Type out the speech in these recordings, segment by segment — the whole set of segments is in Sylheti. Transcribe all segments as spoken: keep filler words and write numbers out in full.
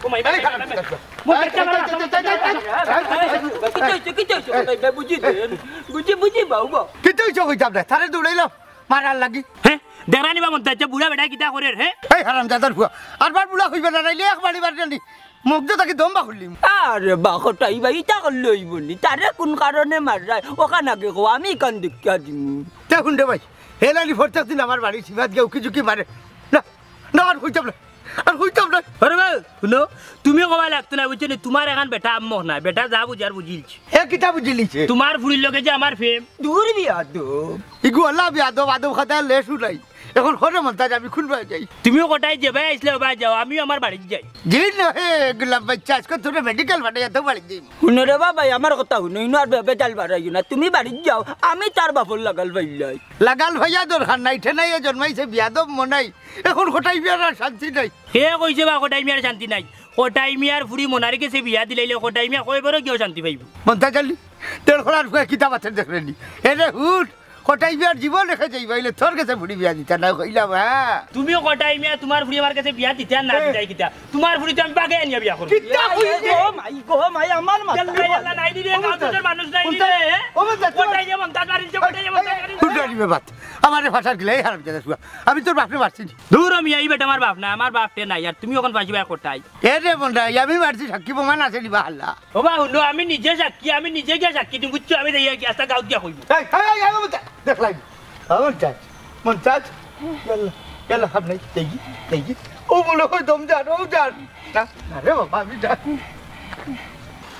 ও মাই, মাই, মাই, মাই, মাই। মন দেখতে পারে না। কিতা অইছে, কিতা অইছে, কিতা অইছে, কিতা অইছে, বুঝি দেন। বুঝি, বুঝি, বাবু, বাবু। কিতা অইছে কইতাম না, তারে দৌড়াইলাম মারার লাগি। হে? দেখরানি বা মন্তাজ, বুড়া বেটায় কিতা করের, হে? এই হারামজাদার ফুয়া, আরবার বুড়া কইবে না, নাইলে এক বাড়ি বাড়ি আনি মুখ থাকি দম বার করলিমু। আরে বা, কটাই ভাই, ইতা করলে অইবো নি? তারে কুন কারণে মাররায়, অখান আগে কও, আমি ইখান দেখিয়া দিমু। তে হুন রে ভাই, হে নানি প্রত্যেক দিন আমার বাড়িত সীমাত গিয়া উকি ঝুঁকি মারে। না, না, আর কইতাম না, আর কইতাম না। আরে বা, হুনো, তুমি কওয়া লাগতো না, বুঝছো নি? তুমার এখান বেটা আম্মক নাই, বেটা যা বুঝার বুঝিলছে। হে কিতা বুঝিলিছে? তুমার ফুড়ির লগে যে আমার প্রেম। দূর বেয়াদব। ইগু আল্লাহ বেয়াদব, আদব খাতা লেশ উলাই। এখন হরে মন্তাজ, আমি কুন বায় যাই? তুমিও কটাই যে বায় আইছলে, ও বায় যাও, আমিও আমার বাড়িত যাই। জি নহে, গোলাম বাচ্চা, আজকে তোরে মেডিকেল পাঠাইয়া তো বাড়িত যাই। হুনো রে বাবা, আমার কথা হুনো, ইনো আর বেবে জাল বাড়াইও না। তুমি বাড়িত যাও, আমি তার বাপর লাগাল পাইলাই। লাগাল পাইয়া দরকার নাই, ঠেনাইয়ে জন্মাইছে, বেয়াদব মনাই। এখন কটাই মিয়ার আর শান্তি নাই। কে কইছে বা কটাই মিয়ার শান্তি নাই? কটাই মিয়ার ফুড়ি মনার গেছে বিয়া দিলাইলে কটাই মিয়া কয়বরো গিয়াও শান্তি পাইবো। মন্তাজ আলী, তোর খোলার ফুয়া কিতা বাতের দেখরে নি? এরে হুট, কটাই বিয়ার জীবন রেখে যাইবা, ইলে তোর গেছে ফুড়ি বিয়া দিতা না, কইলাম, হ্যাঁ। তুমিও কটাই মিয়া, তুমার ফুড়ি আমার গেছে বিয়া দিতা না, এ। দিতাই কিতা? তুমার ফুড়ি তো আমি বাগে আনিয়া বিয়া করমু। কিতা কইলে? ও মাই গো, মাই, আমার মাথা। ইয়াল্লা, ইয়াল্লা, নাই দিলে, গাঁও দেশের মানুষ নাই দিলে, হে? ও মন্তাজ, কটাই যে মন্তাজ মারিছে, কটাই যে মন্তাজ মারিছে। হুট করিবে বাত। আমারে ফাঁসার গিলা, এই হারামজাদা ফুয়া। আমি তোর বাপরে মারছি নি। দূর মিয়া, ই বেটা আমার বাপ না, আমার বাপ তে নাই, আর তুমি অখন ফাঁসি বায় কটাই। এ রে মন্তাজ, আমি মারছি, সাক্ষী প্রমাণ আছে নি বা হাল্লা? ও বা হুনো, আমি নিজে সাক্ষী, আমি নিজে গিয়া সাক্ষী দিমু, বুঝছো? আমি যাইয়া গিয়া আস্তা গাঁওত গিয়া কইমু। এই, এই, এই, এই, মন্তাজ, দেখলাই। ও মন্তাজ, মন্তাজ, ইয়াল্লা, ইয়াল্লা, খাম নাই, দেখি, দেখি। ও মনে হয় দম যার, ও যার। না, না রে বাবা, আমি যার।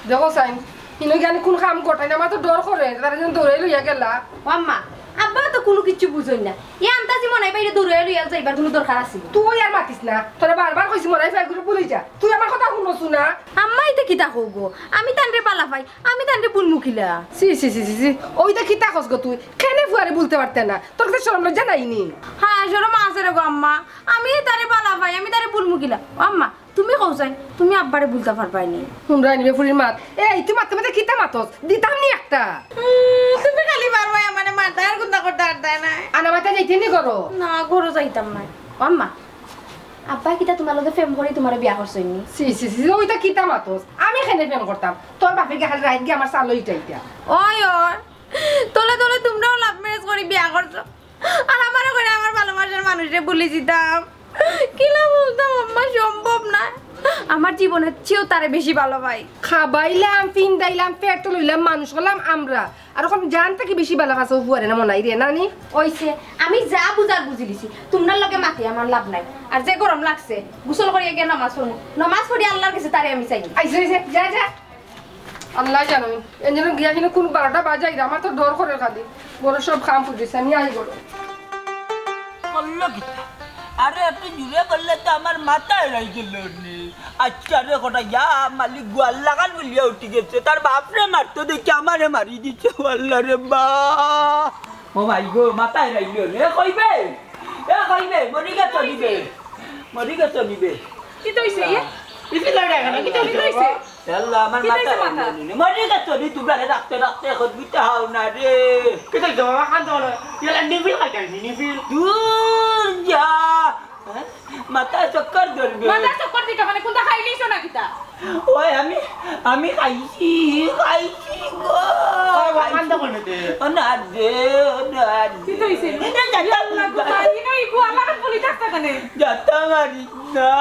দেখো সাইন, ইনো গিয়া কুন কাম ঘটাইন, আমার তো ডর করে, তারা যেন দৌড়াই লইয়া গেলা। ও আম্মা, আব্বা তো কুনু কিচ্ছু বুঝইন না। ই আন্তাজি মনাই বাইরে দৌড়াই লইয়া যাইবার কুনু দরকার আছে? তুই আর মাতিস না, তোরে বারবার কইছি মনাই ফাইগুলো ভুলি যা। তুই আমার কথা হুনস না। আম্মা, ইতা কিতা কও গো? আমি তানরে বালা পাই, আমি তানরে বুলমু কিলা? ছি, ছি, ছি, ছি, ছি। ওইটা কিতা কস গো তুই? কেনে ফুয়ারে বুলতে পারতে না? তোর কাছে শরম লজ্জা নাই নি? হ্যাঁ, শরম আছে রে গো আম্মা। আমি তারে বালা পাই, আমি তারে বুলমু কিলা? ও আম্মা, তুমি কও চাইন, তুমি আব্বারে বুলতা পারবায় নি? হুনরায় নি বে ফুড়ির মাত। এই, তুই মাততে মাততে কিতা মাতস? দিতাম নি একটা। উম, তুমি খালি পারবায় আমারে মারতায়, আর কুন্তা করতা পারতায় নায়। আনা মাথা যাইতে নি করো? না, ঘরো যাইতাম নায়। ও আম্মা, আব্বায় কিতা তুমার লগে প্রেম করি তুমারে বিয়া করছইন নি? ছি, ছি, ছি, ওইটা কিতা মাতস? আমি কেনে প্রেম করতাম? তোর বাপে গিয়া খালি রাইত গিয়া আমার চালো ইটাইতা। ওই, ওই, তলে তলে তুমরাও love marriage করি বিয়া করছো। আর আমারে কইরা আমার ভালোবাসার মানুষরে ভুলি যিতাম। কিলা বুলতাম আম্মা, সম্ভব নায়। আমার জীবনের চেয়েও তারে বেশি ভালা পাই। খাবাইলাম, ফিন্দাইলাম, পেট লইলাম, মানুষ করলাম আমরা। আর অখন জান থাকি বেশি ভালা পাইছো ফুয়ারে না মনাইরে, না নি? অইছে, আমি যা বুঝার বুঝিলিছি। তুমরার লগে মাতি আমার লাভ নাই। আর যে গরম লাগছে, গোসল করিয়া গিয়া নমাজ পড়মু। নমাজ পড়ি আল্লার গেছে তারে আমি চাই। আইছে, আইছে, যা, যা। আল্লায় জানইন, এন যেন গিয়া কিন্তু কুন বারোটা বাজাইরা, আমার তো ডর করের খালি। বড় সব কাম ফুটিছে, আমি আই বড়। করলো কিতা? আরে, এত জুরে করলে তো আমার মাথা হেরাই গেল নি। আচ্ছা রে, কটা ইয়া মালিক গোয়াল লাগান বলিয়া উঠি গেছে, তার বাপরে মারতো দেখি আমারে মারি দিছে, আল্লাহ রে বা। ও মাই গো, মাথা হেরাই গেল রে, কইবে? এ কইবে, মরি গেছো নিবে, মরি গেছো নিবে। কিতা অইছে ইয়ে? ইসি লড়াই কেন? কিতা অইছে? কিতা অইছে? আল্লাহ, আমার কিতা মাথা অইছে মাথা? মরি গেছো নি, তুমরারে রাখতে রাখতে এখন বিটা হও না রে। কিতা অইছে বাবা, কান্দো না। ইয়ালা নিবিল খাইতে আইছি, নিবিল। দূর যা। হ্যাঁ? মাথা চক্কর ধরবে। মাথা চক্কর দিকে মানে কুন্তা খাইলিছো না কিতা? ওই আমি, আমি খাইছি, খাইছি গো। ওই বাবা, খাইছি। কান্দো কেন রে? ও না রে, ও না রে। কিতা অইছে? এ, যাতা, আল্লাহ গো, যাতা। মারি না, ইগু আল্লাহ বলি থাকতা কেনে? যাতা মারিস না,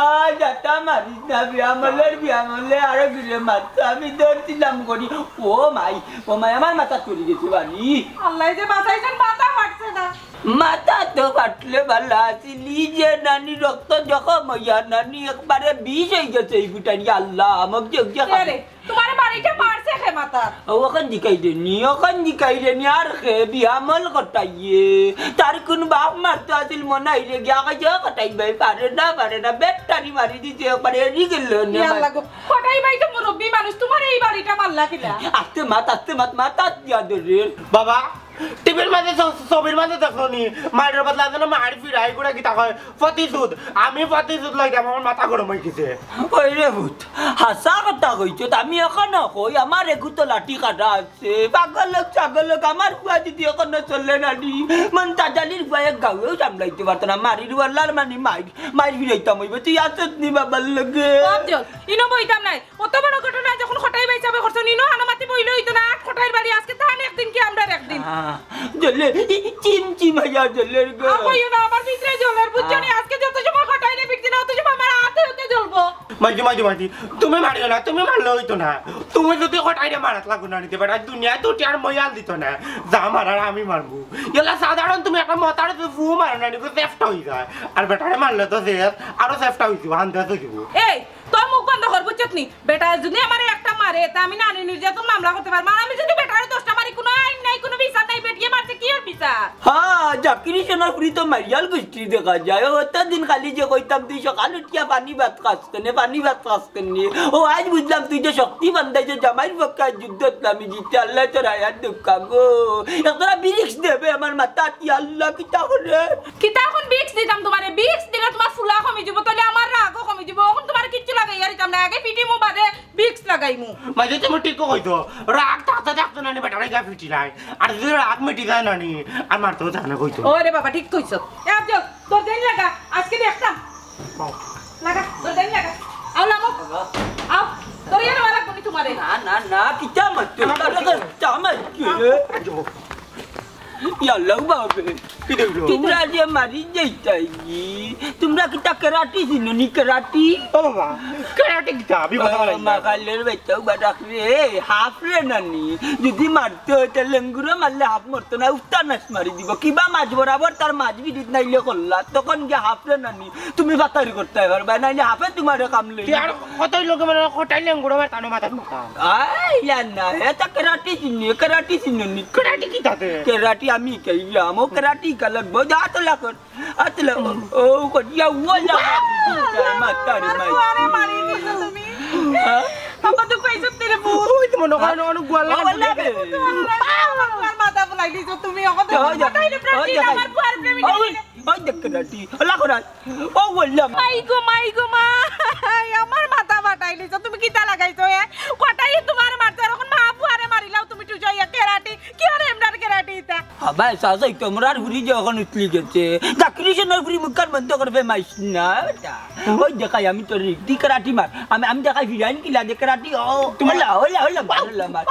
যাতা মারিস না, বিয়ামলের বিয়ামলে আরো গিরে মারতো, আমি ধরছিলাম করি। ও মাই, ও মাই, আমার মাথা চড়ি গেছে বাড়ি। আল্লাহ যে বাঁচাইছেন, মাথা ফাটছে না। মাথা তো ফাটলে ভালা আছিল, ই যে নানি রক্ত জখম অইয়া নানি একবারে বিষ অই গেছে এই ফুটানি, আল্লাহ, আমাকে যে কে রে? তুমারে বাড়িটা মারছে কে মাথাত? ও, অখন জিকাইরে নি, অখন জিকাইরে নি, আর কে বিয়ামল কটাইয়ে? তার কুন বাপ মারতো আছিল মনাইরে গিয়া কইছে, "ও কটাই ভাই, পারে না, পারে না, বেটারি মারি দিছে, একবারে এরি গেল না।" ইয়া আল্লাহ গো, কটাই ভাই তো মুরব্বি মানুষ, তুমারে এই বাড়িটা মারলা কিলা? আস্তে মাত, আস্তে মাত, মাথাত দিয়া ধরে। বাবা, টিভির মাঝে ছ-, ছবির মাঝে দেখছো নি? মাইরর বদলা যেন মাইর ফিরাই করে কিতা কয়, প্রতিশোধ। আমি প্রতিশোধ লইতাম, আমার মাথা গরম অই গেছে। ওই রে পুত, হাছা কথা কইছো, তে আমি অখনো কই, আমার এগু তো লাঠি কাটা আছে। পাগল লোক, ছাগল লোক, আমার ফুয়া যদি অখনো চলে না নি, মন্তাজ আলীর ফুয়া এক গাঁওয়েও সামলাইতে পারতো না। মারির ওয়াল্লার মানি মাইর, মাইর ফিরাইতাম অইবো। তুই আছত নি বাবার লগে? বাদ দিও, ইনো বইতাম নায়। অত বড় ঘটনা যখন কটাই ভাইসাবে করছো, ইনো হানো মাতি বইলে অইতো না, আট কটাইর বাড়ি, আজকে তান একদিন কি আমরার একদিন। আহ, জ্বলে, চিম চিম অইয়া জ্বলের গো। আর কইও না, আমার ভিতরে জ্বলের, বুঝছো নি? আহ। আজকে যত সময় কটাইরে ফিরছি না, অত সময় আমার আতে আতে জ্বলবো। মাইজি, মাইজি, মাইজি, তুমি মারিও না, তুমি মারলে অইতো না। তুমি যদি কটাইরে মারাত লাগো না নি তে বেটা, দুনিয়াত তো আর ময়াল দিত না। যা মারার আমি মারমু। এলা সাধারণ তুমি একটা মতার ফু মারো না নি, চেষ্টা অই যায়। আর বেটারে মারলে তো শেষ, আরো চেষ্টা অইছে, আন্দাজ অই যাবো। এই, তোর মুখ বন্ধ কর, বুঝছত নি? বেটায় যদি আমারে একটা মারে, তে আমি নারী নির্যাতন মামলা করতে পারমু। আর আমি যদি বেটারে দশটা মারি, কোনো আইন নাই, কোনো বিচার নাই, বেটিয়ে মারছে, কি আর বিচার? হ্যাঁ, জাকির হোসেনর ফুরি তো মারিয়াল গুষ্টি দেখা যায়। অতদিন খালি যে কইতাম, তুই সকাল উঠিয়া পানি ভাত খাস কেনে, পানি ভাত খাস কেনে। ও, আইজ বুঝলাম, তুই যে শক্তি বান্ধাইছে, জামাইর পক্ষে আইজ যুদ্ধত নামি দিতে। আল্লায় তোর হায়াত দেউক্কা গো। একটা বিরিক্স দেবে আমার মাথাত, ইয়া আল্লাহ, কিতা করে? কিতা অখন বিক্স দিতাম তুমারে? বিক্স দিলে তুমার ফুলা কমি যিবো, তাইলে আমার রাগও কমি যিবো। অখন তুমারে কিচ্ছু লাগাইয়া দিতাম না, আগে ফিটিমু বাদে বিক্স লাগাইমু। মাইজি, তুমি ঠিক কইছো, রাগ থাকতে থাকতে নানি বেটারে গা ফিটি নাই, আর যদি রাগ মিটি যায় নানি, আর মারতেও চায় না কইতো। ওরে বাবা, ঠিক কইছো। এ আফজল, দরজাইন লাগা, আজকে দেখতাম। লাগা, দরজাইন লাগা। আও, লামো। আও, দরিয়া নেওয়া লাগবো নি তুমারে। না, না, না, কিতা মারতো? আমার তাহলে তো চামাই কি? ইয়া আল্লাহ বাবা। কি দেখলো? তুমরা যে মারি যাইতাই কি? তুমরা কিতা কেরাটি চিনো নি, কেরাটি? ও বাবা, কেরাটি কিতা? আমি কথা বলাই না। মাখালের বেটাও বাটাক রে, হাফ রে নানি। যদি মারতে অয়, তে লেঙ্গুরে মারলে হাফ মরতো না, উত্তা নাশ মারি দিবো। কিবা মাঝ বরাবর তার মাঝ বিরিত নাইলে করলা, তখন গিয়া হাফ রে নানি। তুমি বাতারি করতে পারবা, নাইলে হাফে তুমারে কামলে। তুই আর কতই লোকে মানে কটাই লেঙ্গুরে মারতানো মাথাত মাথা। আই, ইয়া না, এটা কেরাটি চিনি, কেরাটি চিনি নি। কেরাটি কিতা তে? কেরাটি আমি কইলাম, ও কেরাটি কালাক বউ যা তো লাকর। আতলা, ও, করিয়া ওলা মারি দিছে, মাতারে আমার মারি। ফুয়ারে মারি দিছো তুমি। হ্যাঁ? বাবা তো কইছো তেরে বউ। ওই তো মনে হয় অনেক গোয়াল লাগা। আমার ফুয়ার মাথা ফুলাই দিছো তুমি। অখন তো ওই দেখ, কটাইলে প্রেম ওই দিলে দেখ। আমার ফুয়ার প্রেমী ওই, দিলে। ওই দেখ কেরাটি, ওলা করাই। ও বললাম। মাই গো, মাই গো, মা। আমার মাথা ফাটাই দিছো। তুমি কিতা লাগাইছো, এ? কটাই তুমারে মারছে, আর অখন মা ফুয়ারে মারিলাও তুমি টুজাইয়া কেরাটি। কি আর এমরার কেরাটি ইতা? হবাই, সাজাই তোমরার ফুরি যে অখন উতলি গেছে। জাকির হোসেনর ফুরি মুখখান বন্ধ করবে, মাইস না বেটা। ওই দেখাই আমি তোর রিক্তি কেরাটি মার। আমি, আমি দেখাই ফিরাইন কিলা যে কেরাটি, ও, ওলা, ওলা, ওলা, মার, ওলা, মার।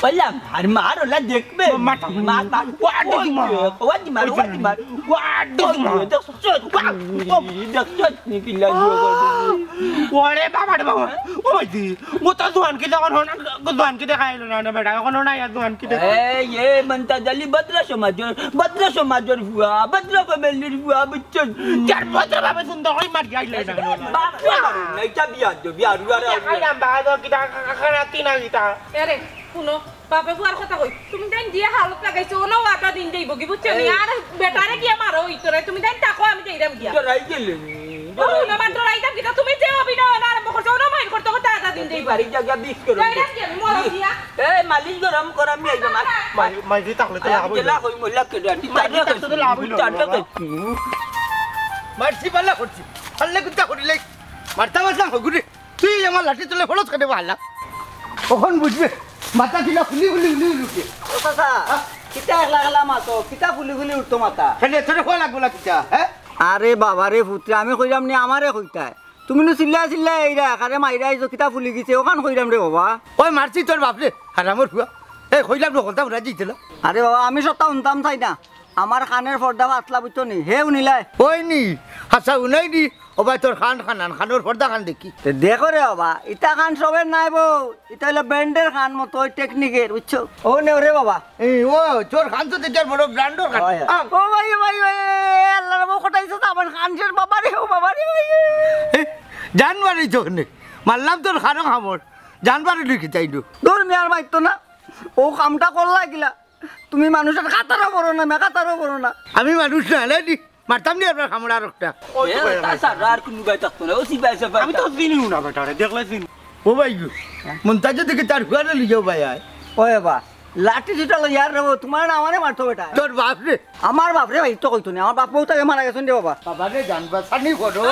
ওলা, মার, মার, ওলা দেখবে। মার, মার। মার, মার। ওয়াট ওই মার। দেখ, ওয়াট মার, ওয়াট মার। ওয়াট মার। দেখছস, ওয়াট, ওয়াট, দেখছস নি কিলা যে করে। ওরে বাবা রে বাবা। ও ভাই দি। ও তো জোয়ান কি তখন হন, জোয়ান কি দেখাইলো না, না বেটা, এখন না আর জোয়ান কি দেখা। এই, এ মন্তাজ আলী ভদ্র সমাজর, ভদ্র সমাজর ফুয়া, ভদ্র ফ্যামিলির ফুয়া, বুঝছস? যার ভদ্র ভাবে সুন্দর করে মারি আইলে না। বাপ রে বাপ, নাই তা বিয়া দে, বিয়া রুয়া রে। খাইলাম বাবা, কিতা খানা তিন আইতা। এরে, হুনো, বাপে ফুয়ার কথা কই। তুমি তাইন যে হালত লাগাইছো, অনো আধা দিন দেইবো কি, বুঝছো নি? এই। আর বেটারে গিয়া মারো, ওই তোরে, তুমি তাইন থাকো, আমি যাইরাম গিয়া। ডরাই গেলে নি? ও, না, মাত্র রাইতাম কিতা, তুমি যে অভিনয় অনা আরম্ভ করছো, অনো মাইর করতে করতে আধা দিন দেই বাড়ি। জায়গা বিষ করো। যাইরাম কি আমি মরম দিয়া? এ, মালিশ গরম কর, আমি আইলাম, আর। মাই-, মাইজি তাহলে তো লাভ অইলো। জেলা কই মহিলা কে ডাকি? মাইজি তাহলে তো লাভ অইলো। তাহলে তো মারছি, পাল্লা করছি। পাল্লা কুত্তা করিলে। মারতা মারতাম হগুরে। তুই আমার লাঠি তুলে ফড়ত করে বাহালা। কখন বুঝবে? মাথা কিলা ফুলি ফুলি ফুলি ফুলি উঠে। ও চাচা, হ্যাঁ? কিতা একলা একলা মাতো? কিতা ফুলি ফুলি উঠতো মাথা? কেনে, তোরে কওয়া লাগবো না কিতা, হ্যাঁ? আরে বাবা রে পুত্রে, আমি কইরাম নি আমারে কইতায়। তুমি নু চিল্লায় চিল্লায় এইরা, কারে মাইরা আইছো, কিতা ফুলি গেছে, অখান কইরাম রে বাবা। ওই মারছি তোর বাপরে, হারামর ফুয়া। এই কইলাম রে, হকলতা ফুরা দিতে না। আরে বাবা, আমি সবতা হুনতাম চাই না। আমার কানের পর্দা পাতলা বুঝছো নি? হে হুনিলায়। ওই নি, হাছা হুনাই নি। ও ভাই, তোর কান খানান, কানর পর্দা খান দেখি। তে দেখো রে বাবা, ইতা কান সবের নায় বো, ইতা অইলো ব্যান্ডের কান মতো, ওই টেকনিকের, বুঝছো? ও নেও রে বাবা। এই, ও, তোর কান তো দেখি আর বড় ব্র্যান্ডর কান। হয়, হয়। আম। ও ভাই, ও ভাই, ও ভাই, এ, আল্লাহ রে, ও কটাইছে তো আমার কান শেষ, বাবা রে, ও বাবা রে, ভাই। এ, জান মারি তো নে। মারলাম তোর কানো কামড়। জান মারি লিখি চাইলো। দূর মিয়ার বাইর তো না। ও কামটা করলা কিলা? তুমি মানুষের কাতারও পড়ো না, মে কাতারও পড়ো না। আমি মানুষ না, লাই দি। মারতাম নি আপনার কামড় আর একটা। এ, তা ছাড়া আর কুনু গাই থাকতো না। ও সিপাই সাহেব আমি তো চিনি না বেটারে, দেখলে চিনি। ও ভাই গো, মন্তাজ দেখি তার ঘরে লিয়ে যাও ভাই আয়। ওই বাবা, লাঠি দুটা লইয়া আর রে, তুমার না আমারে মারতো বেটা। তোর বাপ রে। আমার বাপ রে ভাই, তো কইতো না, আমার বাপ বউত আগে মারা গেছইন রে বাবা। বাবা রে, জান বাঁচানি করো।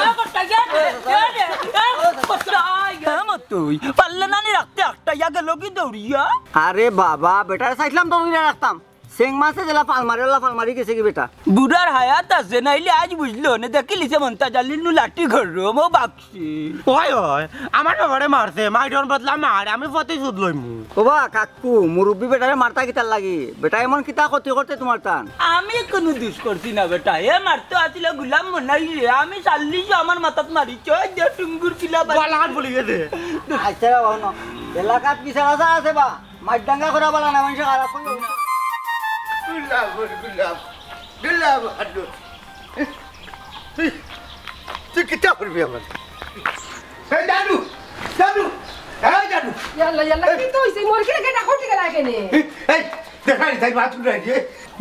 হ্যাঁ, মতই, পারলে না নি রাখতে, একটা ইয়া গেল কি দৌড়িয়া? আরে বাবা, বেটারে চাইছিলাম তো দৌড়িয়া রাখতাম। সেং মাছে যেলা ফাল মারে, ওলা ফাল মারি গেছে কি বেটা? বুড়ার হায়াত আছে, নাইলে আজ বুঝলো নে, দেখিলিছে মন্তাজ আলীর নু লাঠি ঘর, ও বাক্সি। ওই, ওই, আমার বাবারে মারছে, মাইরর বদলা মার, আমি প্রতিশোধ লইমু। ও বা, কাকু, মুরব্বি বেটারে মারতা কিতার লাগি? বেটা এমন কিতা ক্ষতি করছে তুমার তান? আমি কুনু দুষ করছি না বেটা, হে মারতো আছিল গুলাম মনাইরে, আমি চাল্লিশ আমার মাথাত মারিছে, ওই যে টুঙ্গুর কিলা বালা। বালাহাত বলি গেছে। আচ্ছা রে বাবা, এলাকাত বিচার আচার আছে বা? মাইরদাঙ্গা করা বালা না, মানুষে খারাপ কইও না। গুলাম, গুলাম, গুলাম, আদু। তুই, তুই কিতা করবি আমার? এই জানু, জানু, এই জানু। ইয়াল্লা, ইয়াল্লা, কিতা অইছে? মোর কি লাগে না, হটি গেলা কেনে? এই, দেখা নি, তাই বাথরুম রাখি।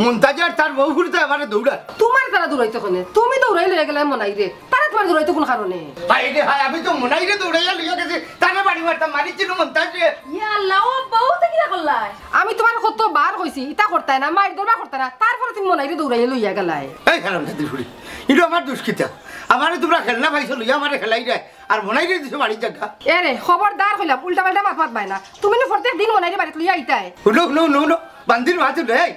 মন্তাজ আর তার বউ ঘুরতে আমারে দৌড়া। তুমার তারা দৌড়াইতো কেনে? তুমি দৌড়াই লইয়া গেলায় মনাইরে। তারা তুমার দৌড়াইতো কুন কারণে? হায় রে হায়, আমি তো মনাইরে দৌড়াইয়া লইয়া গেছি, তারে বাড়ি মারতাম, মারিছিল মন্তাজ রে। ইয়া আল্লাহ, ও বউ তো কিতা করলায়? আমি তুমারে কত বার কইছি, ইতা করতায় না, মাইর দৌড়া করতায় না, তারপরে তুমি মনাইরে দৌড়াইয়া লইয়া গেলায়। এই হারামজাদির ফুড়ি, ইটা আমার দুষ কিতা? আমারে তুমরা খেলনা পাইছো লইয়া আমারে খেলাইরায়, আর মনাইরে দিছো বাড়ির জাগা। এরে, খবরদার কইলাম, উল্টা পাল্টা মাত মাতবায় না। তুমি নু প্রত্যেক দিন মনাইরে বাড়িত লইয়া আইতায়। হুনো, হুনো, হুনো, হুনো, বান্দির মাত হুনো, এই,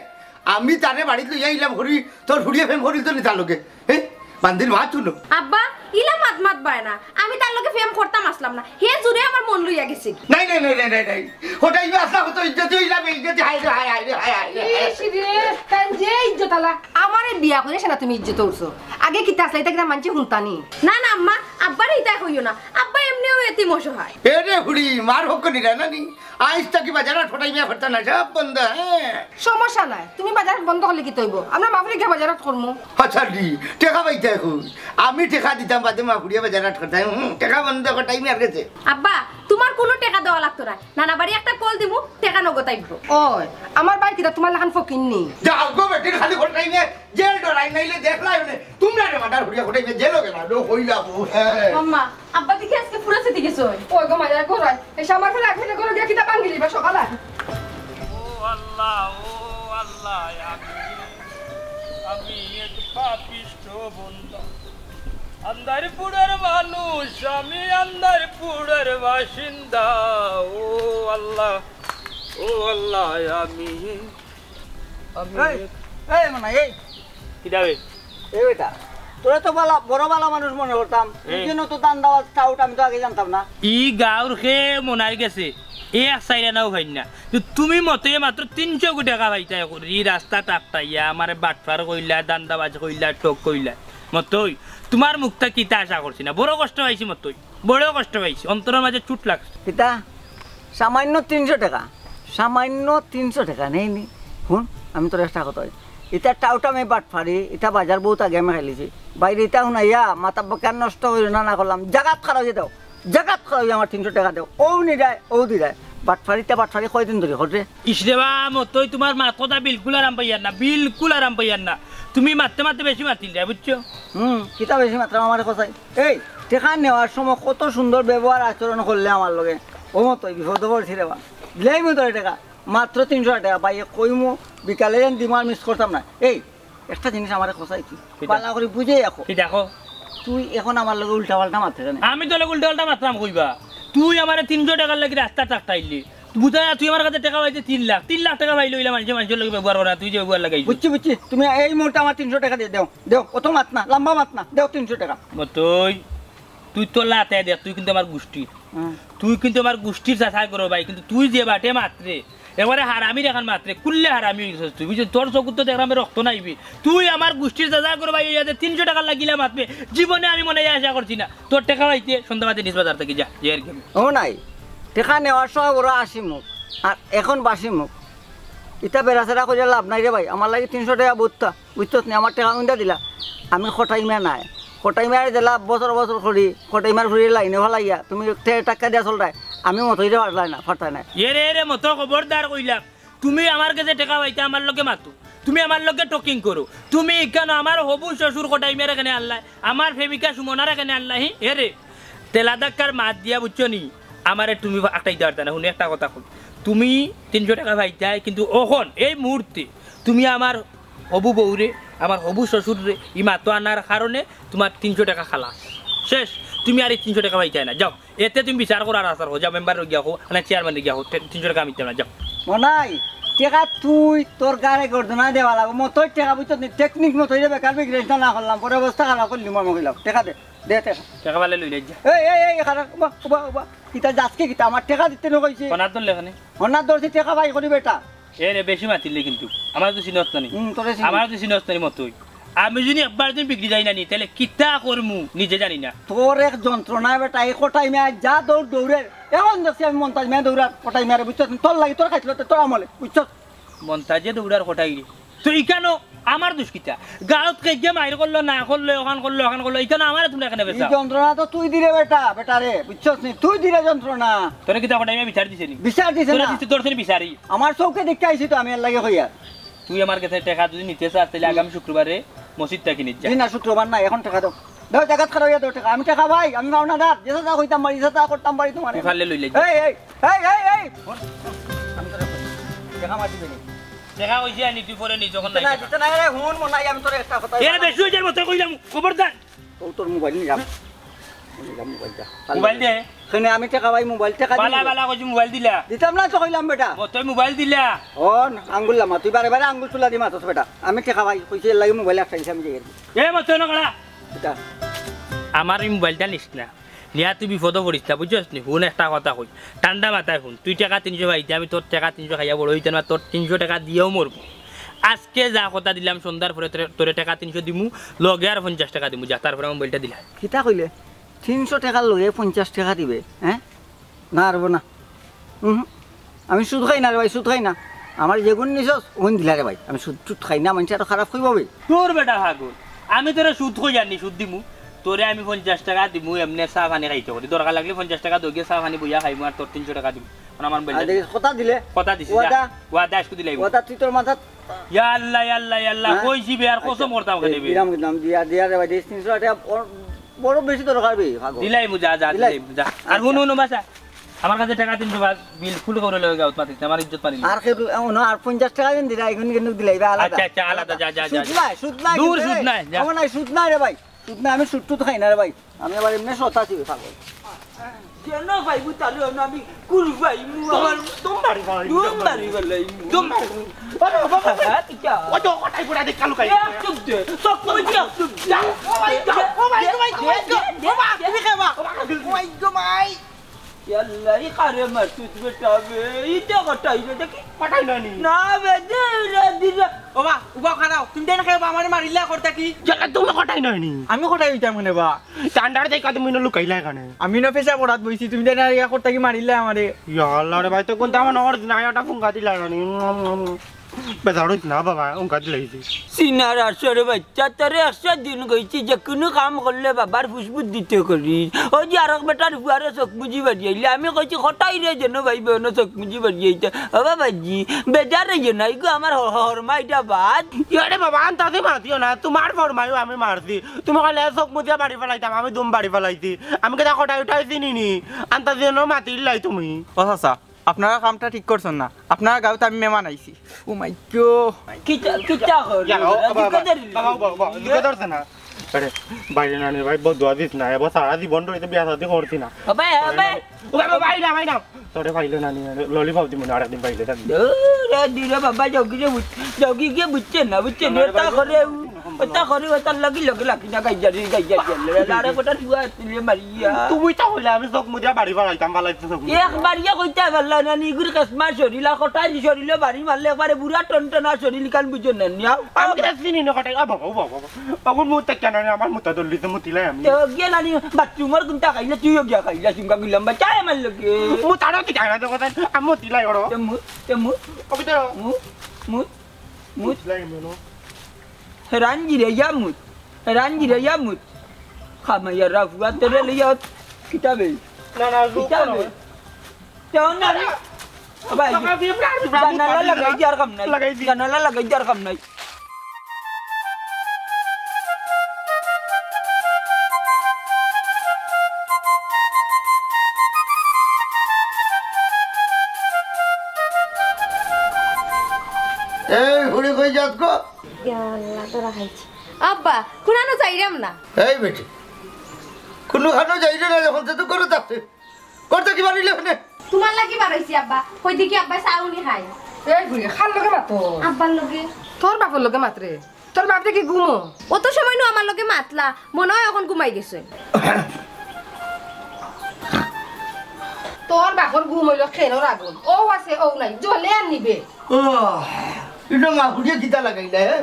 আমি তারে বাড়িত লইয়া আইলাম করি, তোর ফুড়িয়ে প্রেম করিল তো নি তার লগে, হ্যাঁ? বান্দির মাত হুনো। আব্বা, ইলা মাত মাতবায় না। আমি তার লগে প্রেম করতাম আছলাম না। হে জুরে আমার মন লইয়া গেছে। নাই, নাই, নাই, নাই, নাই, নাই। ওটা ইউ আসা হতো ইজ্জত হইলা, বেইজ্জত, হায় রে, হায়, হায় রে, হায়, হায় রে, হায়। ইস রে, তাই যে ইজ্জত আলা। আমারে বিয়া করিয়া না তুমি ইজ্জত উঠছো। আগে কিতা আছলা, ইতা কিতা মানষে হুনতা নি? না, না, আম্মা, আব্বারে ইতা কইও না। আব্বা এমনেউ এতিম অসহায়। এরে ফুড়ি, মার হক করি রে নানি। আইজ থাকি বাজারহাট কটাই মিয়া করতা না, সব বন্ধ, হ্যাঁ। সমস্যা নাই, তুমি বাজারহাট বন্ধ করলে কিতা অইবো? আমরা মা ফুড়ি গিয়া বাজারহাট করমু। আচ্ছা দি, টেকা পাইতায় কই? আমি টেকা দিতাম বাদে মা ফুড়িয়ে বাজারহাট করতায়, হুম, টেকা বন্ধ কটাই মিয়ার গেছে। আব্বা, তুমার কুনু টেকা দেওয়া লাগতো নায়, নানা বাড়ি একটা কল দিমু, টেকা নগদ আইবো। ওই, আমার ভাই কিতা তুমার লাখান ফকির নি? যাও গো বেটির খালি কটাই মিয়া, জেল ডরাই নাইলে দেখলাই মানে, তুমরারে মার্ডার করিয়া কটাই মিয়া জেলও গেলা, লো কইলা বউ, হ্যাঁ। আম্মা, আব্বা দেখি আইজকে পুরা ছিতি গেছে। ওই গো মাইয়া গো রাই, এই সামার ফেলে এক মিনিট করে গিয়া কিতা ভাঙ্গিলি বা সকালে। ও আল্লাহ, ও আল্লাহ, আমি, আমি এক পাপিষ্ঠ বন্দা। আন্দারপুরের মানুষ, আমি আন্দারপুরের বাসিন্দা। ও আল্লাহ, ও আল্লাহ, আমি, আমি এই, এক এই মনাই, এই। কিতা বে? এ বেটা, তোরে তো বালা, বড় বালা মানুষ মনে করতাম। হুম। এই জন্য তো দান্দাবাজ টাউট, আমি তো আগে জানতাম না। ই গাঁওর খে মনাই গেছে, এ এক সাইরা নাও খাই না। তো তুমি মতে মাত্র তিনশো কোটি টাকা পাইতায় করি, ই রাস্তা টাকটাইয়া, আমারে বাটপার কইলা, দান্দাবাজ কইলা, ঠক কইলা। মতই, তুমার মুখটা কিতা আশা করছি না, বড় কষ্ট পাইছি মতই। বড় কষ্ট পাইছি, অন্তরর মাঝে চুট লাগছে। কিতা? সামান্য তিনশো টেকা, সামান্য তিনশো টেকা নেই নি। হুন, আমি তোর একটা কথা কই, ইতা টাউটামি বাটপারি, ইতা বাজার বউত আগে আমি খাইলিছি। বাইরে ইতা হুনাইয়া মাথা বকার নষ্ট করিও না, না করলাম, জাগাত খাড়া অইয়া দেও, জাগাত খাড়া অইয়া আমার তিনশো টেকা দেও। ও নি যায়, ও দি যায়। বাটপারিতে বাটপারি কয়দিন ধরি ঘটে? ইস রে বা, মতই তুমার মাত কথা বিলকুল আরাম পাইয়ার না, বিলকুল আরাম পাইয়ার না। তুমি মাততে মাততে বেশি মাতিল যায়, বুঝছো? হুম, কিতা বেশি মাতরাম আমারে কসাই? এই, টেকা নেওয়ার সময় কত সুন্দর ব্যবহার আচরণ করলে আমার লগে। ও মতই বিপদে পড়ছি রে বা। দিলাই মু তোরে টেকা, মাত্র তিনশো টেকা, ভাইয়ে কইমু, বিকালে যেন দিমু আর মিস করতাম না। এই, একটা জিনিস আমারে কসাই তুই, কিতা? বালা করি বুঝে রাখো। কিতা কও? তুই এখন আমার লগে উল্টা পাল্টা মাতরে না। আমি তোর লগে উল্টা পাল্টা মাতরাম কইবা? তুই আমারে তিনশো টেকার লাগি রাস্তা টাকটাইলি। বুঝা না, তুই আমার কাছে টেকা পাইতে তিন লাখ, তিন লাখ টেকা পাইলে অইলা মানষে মানষর লগে ব্যবহার করে না, তুই যে ব্যবহার লাগাইছস। বুঝছি, বুঝছি, তুমি এই মুহূর্তে আমার তিনশো টেকা দিয়া দেও, দেও, অত মাত না, লম্বা মাত না, দেও তিনশো টেকা। মতই, তুই তোর লাতে দেখ, তুই কিন্তু আমার গুষ্টির। হুম। তুই কিন্তু আমার গুষ্টির চাচার ঘরর ভাই, কিন্তু তুই যে বাটে মাতরে, একেবারে হারামির লাখান মাতরে, কুল্লে হারামি অইগেছস তুই, বুঝছস? তোর চকুত তো দেখরাম রক্ত নাইবি। তুই আমার গুষ্টির চাচার ঘরর ভাই অইয়া যে তিনশো টেকার লাগিলা মাতবে, জীবনে আমি মনে হয় আশা করছি না। তোর টেকা পাইতে সন্ধ্যা বাদে নিজ বাজার থাকি যা, যে আর কি। ও নাই, টেকা নেওয়ার সময় বড় হাসি মুখ, আর এখন বাসি মুখ। ইতা বেড়াছেড়া করিয়া লাভ নাই রে ভাই, আমার লাগি তিনশো টেকা বউততা। বুঝছস নি, আমার টেকা কুনটা দিলা? আমি কটাই মিয়া নায়। কটাই মিয়ারে দিলা বছর বছর করি, কটাই মিয়ার ফুড়িরে লাইনে ফালাইয়া, তুমি টেকা দিয়া চলরায়। আমি মতইরে ফারলাই না, ফারতায় নায়। এরে, এরে, মতো খবরদার কইলাম। তুমি আমার গেছে টেকা পাইতে আমার লগে মাতো। তুমি আমার লগে টকিং করো। তুমি ইখানো আমার হবু শ্বশুর কটাই মিয়ারে কেনে আনলায়, আমার প্রেমিকা সুমনারে কেনে আনলায়, হি? এরে, তেলা ধাক্কার মাত দিয়া বুঝছো নি? আমারে তুমি আটাই দেওয়ার জানা, হুনো একটা কথা কই। তুমি তিনশো টেকা পাইতায়, কিন্তু অখন এই মুহূর্তে তুমি আমার হবু বউরে, আমার হবু শ্বশুররে ই মাতো আনার কারণে তুমার তিনশো টেকা খালাস। শেষ। তুমি আর ই তিনশো টেকা পাইতায় না। যাও, এতে তুমি বিচার করো আর আচার করো। যাও, মেম্বাররে গিয়া কও, না চেয়ারম্যানরে গিয়া কও, তে-, তিনশো টেকা আমি দিতাম না। যাও। মনাই, টেকা তুই তোর গাড়ে গর্দনা দেওয়া লাগবো। মতই টেকা বুঝছত নি? টেকনিক মতই রে বেকার বিক্রি না করলাম, পরে অবস্থা খারাপ করলি মনে কইলাম। টেকা দে, দে টেকা। টেকা পাইলে লইলে যা। এই, এই, এই, খারাপ, উবা, উবা, উবা। কিতা যাসকে কিতা? আমার টেকা দিতে না কইছে। ফোনাত ধরলে এখানে। ফোনাত ধরছি, টেকা পাই করি বেটা। এ রে, বেশি মাতিলে কিন্তু। আমার তো চিনস না নি। হুম, তোরে চিনি। আমার তো চিনস না নি মতই। আমি যদি একবার যদি বিগড়ি যাই না নি, তাইলে কিতা করমু নিজে জানি না। তোর এক যন্ত্রণা বেটা, এই কটাই মিয়া যা দৌড় দৌড়ের। এখন দেখছি আমি মন্তাজ মিয়া দৌড়ার কটাই মিয়ারে, বুঝছস? তোর লাগি তোর খাইছিল তো তোর আমলে, বুঝছস? মন্তাজে দৌড়ার কটাই রে। তো ইখানো আমার দুষ কিতা? গাঁওত কে গিয়া মাইর করলো, না করলো, অখান করলো, অখান করলো, ইখানো আমারে তুমরা কেনে এই বেচাও? যন্ত্রণা তো তুই দিরে বেটা, বেটা রে, বুঝছস নি? তুই দিরে যন্ত্রণা। তোরে কিতা কটাই মিয়া বিচার দিছে নি? বিচার দিছে তোরে না। দিছে, তোর বিচারি। আমার চউখে দেখি আইছি তো, আমি এর লাগি কইয়ার। তুই আমার গেছে টেকা যদি নিতে চাস, তাইলে আগামী শুক্রবারে মসজিদ থাকি নিস যা। জি না, শুক্রবার না, এখন টেকা দেও। দেও, জাগাত খাড়া অইয়া দেও টেকা। আমি টেকা পাই, আমি পাওনাদার। যেতা যা কইতাম পারি, যেতা করতাম পারি তুমারে। তুই পারলে লইলে যা। এই, এই, এই, এই, এই। হুন, হুন, আমি তোরে কই। টেকা মার দিবে নি। টেকা কইছি আনি, তুই পরে নিস, যখন দিতে নাই না, টেকা। দিতে না, রে, হুন, মনাই, আমি তোরে একটা কথা এ, বেশি অইযার মতো কইলাম, খবরদার। ও তোর মোবাইল নিলাম। নিলাম মোবাইলটা। মোবাইল দে। কেনে আমি টেকা পাই মোবাইল, টেকা বালা, দিবি? বালা কইছি মোবাইল দিলা। দিতাম না তো কইলাম বেটা। ও, তুই মোবাইল দিলা। ও, আঙ্গুল লামা, তুই বারে বারে আঙ্গুল তুলা দি মাতস বেটা। আমি টেকা পাই, কইছি এর লাগি মোবাইল একটা দিছি আমি যাই আর কি। এ, মতো না করা। এটা। আমার ই মোবাইলটা নিস না। নিয়া তুই বিপদো পড়িস না, বুঝছস নি? হুন একটা কথা কই। ঠান্ডা মাথায় হুন। তুই টেকা তিনশো পাইতে, আমি তোর টেকা তিনশো খাইয়া বড় অইতাম না, তোর তিনশো টেকা দিয়াও মরমু। আজকে যা কথা দিলাম, সন্ধ্যার পরে তোরে, তোরে টেকা তিনশো দিমু, লগে আর পঞ্চাশ টেকা দিমু, যা, তারপরে আমার মোবাইলটা দিলা। কিতা কইলে? তিনশো টেকার লগে পঞ্চাশ টেকা দিবে, হ্যাঁ? না, পারবো না। উহু। আমি সুদ খাই না রে ভাই, সুদ খাই না। আমার যেগুন নিছস, ওগুন দিলা রে ভাই। আমি সুদ টুদ খাই না, মানষে আরো খারাপ কইবো বে। তোর বেটা পাগল। আমি তোরে সুদ কই জানি, সুদ দিমু। তোরে আমি পঞ্চাশ টেকা দিমু, এমনে চা পানি খাইতে করি। দরকার লাগলে পঞ্চাশ টেকা দোগে চা পানি বইয়া খাইমু, আর তোর তিনশো টেকা দিমু। কারণ আমার আর মোবাইলটা দেখিস, কথা দিলে? কথা দিছি, যা। ওয়াদা? ওয়াদা আজকে দিলাই। ওয়াদা তুই তোর মাথাত ইয়া আল্লাহ, ইয়া আল্লাহ, ইয়া আল্লাহ, হ্যাঁ? কইছি বে, আর আচ্ছা। কসম করতাম এই কেনে বে? দিলাম, দিলাম, দিয়া, দিয়া রে ভাই, দেশ তিনশো আটে বড়, বড় বেশি দরকার বে, পাগল। দিলাই মু, যা, যা, দিলাই। দিলাই মু, যা। আর আচ্ছা। হুনো, হুনো, বাসা, আমার কাছে টেকা তিনশো বা বিল ফুল করে লইবে, গাউত মাতিস না, আমার ইজ্জত পানি। আর কেউ, ও না, আর পঞ্চাশ টেকা দিন দিলাই, এখন কিন্তু দিলাই, বা আলাদা। আচ্ছা, আচ্ছা, আলাদা, যা, যা, যা, সুদ যা। নাই, সুদ নাই দূর, কিন্তু সুদ রে। নাই, যা। ও নাই, সুদ নাই রে ভাই। সুদ নাই, আমি সুদ টুদ খাই না রে ভাই। আমি আবার এমনি সৎ আছি বে, পাগল। কেন ভাই, বুঝালো না আমি কুল ভাই, মু আমার দম বাড়ি বাড়ি। দম বাড়ি বাড়ি। দম বাড়ি। বাবা, বাবা, বাবা। হ্যাঁ, কিতা? ওই তো কটাই পুরা দেখ কালু কাই। এ, চুপ দে। সব কই দিয়া চুপ দে। যা, ও ভাই, যা, ও ভাই, ও ভাই, ও ভাই, ও ভাই, ও ভাই, তুমি খাবা। ও ভাই, ও ভাই, ও ভাই। ইয়াল্লা, ই কারে মারছস বেটা বে? ইটা কটাই বে, দেখি। কটাই নায় নি? না বে, দে রে, দি রে। ও বা, উবা খাড়াও। তুমি দেন খাইবা, আমারে মারিলা করতা কি? ইয়াল্লা, তুমি কটাই নায় নি? আমি কটাই অইতাম কেনে বা? চান্ডার দেখ, তুমি ইনো লুকাইলা কেনে? আমি ইনো পেশাব করাত বইছি, তুমি দেন ইয়া করতা কি মারিলা আমারে? ইয়াল্লা রে ভাই, তো কোনটা আমার অর না, এটা ফুঙ্গা দিলা কেনে? বেজার অইস না বাবা, উঙ্কা দিলাইছি। সিনার আসরে বাইচ্চা, তোরে একশো দিন কইছি যে কুনু কাম করলে বাবার ফুসফুস দিতে করিস। ওই যে আরক বেটার ফুয়ারে চোখ মুজি বাড়ি আইলে, আমি কইছি কটাই রে যেন ভাই বোন চোখ মুজি বাড়ি আইতে। ও বাবাজি, বেজার অইও না, ইগো আমার হ-, হ-, হরমাইটা বাদ। ইয়ারে বাবা, আন্তাজে মাতিও না, তোমার ফরমাইও আমি মারছি। তুমি কইলে চোখ মুজিয়া বাড়ি ফালাইতাম, আমি দুম বাড়ি ফালাইছি। আমি কিতা কটাই উঠাইছি নি নি? আন্তাজে ন মাতিলাই তুমি। ও চাচা, আপনারা কামটা ঠিক করছন না। আপনারা গাউত আমি মেমান আইছি। ও মাই গো। কিতা, কিতা কর? ইয়া, ও, বাবা, বাবা, বাবা, বাবা, জুকে ধরছে না। আরে, বাইরে না নি ভাই, বদদোয়া দিস না। এবার সারা জীবন ধরে তো বিয়া শাদী করছি না। ও ভাই, ও ভাই। ও ভাই, ভাই, না, ভাই, না। তোরে পাইলে না নি, ললিপপ দিমু না, আরেকদিন পাইলে থাকবি। দূর, দূর, বাবা, যাওগি রে, বুঝ-, যাওগি গিয়ে বুঝছে না, বুঝছে না, ওটা করে, ওটা করে, ওটার লাগি লগে লাগি না, গাইজা রে, গাইজা রে, আরে ওটা তুই তুলে মারিয়া। তুমি তো কইলে আমি চোখ মুদিয়া বাড়ি ফালাইতাম, ফালাইতে চোখ মুদিয়া। একবার ইয়া কইতে পারলা না, নিগুর কাসমা শরীল, আর কটাই শরীলে বাড়ি মারলে একবারে বুড়া টনটনা শরীল কান বুঝো না, নিয়া। আমি তো চিনি না কটাই, আ বাবা, ও বাবা, বাবা। বাবুর মুখ তাকিয়া না, আমার মুতা দল্লি তো মুতিলাই আমি। তো গিয়া নানি, বাথরুমর কোনটা খাইলে, তুইও গিয়া খাইলা, চিন্তা করলাম, বা চায় আমার লগে। মুতারও কি জানা তো কথা, আমি মুতিলাই ওরো। তে মু, তে মু। ওকে তো। মু, মু। মুতিলাই আমি ওরো। হেরান গিরে ইয়া মুত। হেরান গিরে ইয়া মুত। খামাইয়া রাফুয়া তোরে লইয়া কিতাবে। না, না, রূপ কিতাবে। না। তেও না রে। ভাই, জানালা লাগাই দিয়ার কাম নাই। লাগাই দি। জানালা লাগাই দিয়ার কাম নাই। ঘুরে কই যাত গো? ইয়া আল্লাহ, ধরা খাইছি। আব্বা, কুনানো যাইরাম না। এই বেটি, কুনুখানো যাইরে না, যখন তো ঘরো থাকতে। করতে কি বাড়িলে ওখানে? তুমার লাগি বারইছি আব্বা, কই দেখি আব্বা চাউনি খাই। এই বুড়ি, কার লগে মাতো? আব্বার লগে। তোর বাপর লগে মাতরে? তোর বাপ দেখি ঘুমো। অত সময় নু আমার লগে মাতলা, মনে অয় অখন ঘুমাই গেছে। তোর বাপর ঘুম অইলো খেনোর আগুন, অউ আছে অউ নাই, জ্বলে আর নিবে। ও, ইটা মা হুড়িয়ে কিতা লাগাইলা, হে?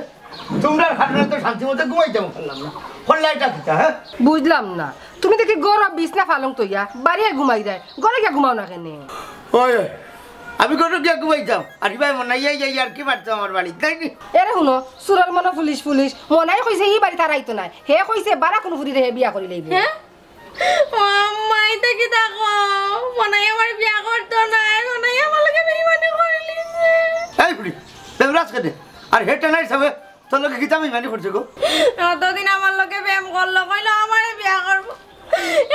তুমরার কারণে তো শান্তি মতো ঘুমাইতাম পারলাম না। করলা ইটা কিতা, হে? বুঝলাম না, তুমি দেখি ঘরো বিছনা পালং থইয়া বাড়িয়ে ঘুমাইরায়, ঘরো গিয়া ঘুমাও না কেনে? ওই, ওই, আমি ঘরো গিয়া ঘুমাইতাম, আর ইবায় মনাইয়া ইয়ার্কি মারতো আমার বাড়িত, তাই নি? এরে হুনো, চুরর মনো পুলিশ পুলিশ, মনাই কইছে ই বাড়িত আর আইতো নায়, হে কইছে বারা কুনু ফুরিরে হে বিয়া করি লইবো। হে? ও আম্মা, ইতা কিতা কও? মনাই আমার বিয়া করতো নায়, মনাই আমার লগে বেইমানি করিলিছে। এই বুড়ি, বেউরাস কেনে? আর হেটা নাই সাবে, তোর লগে কিতা বেইমানি করছে গো? অতদিন আমার লগে প্রেম করলো, কইলো আমারে বিয়া করবো।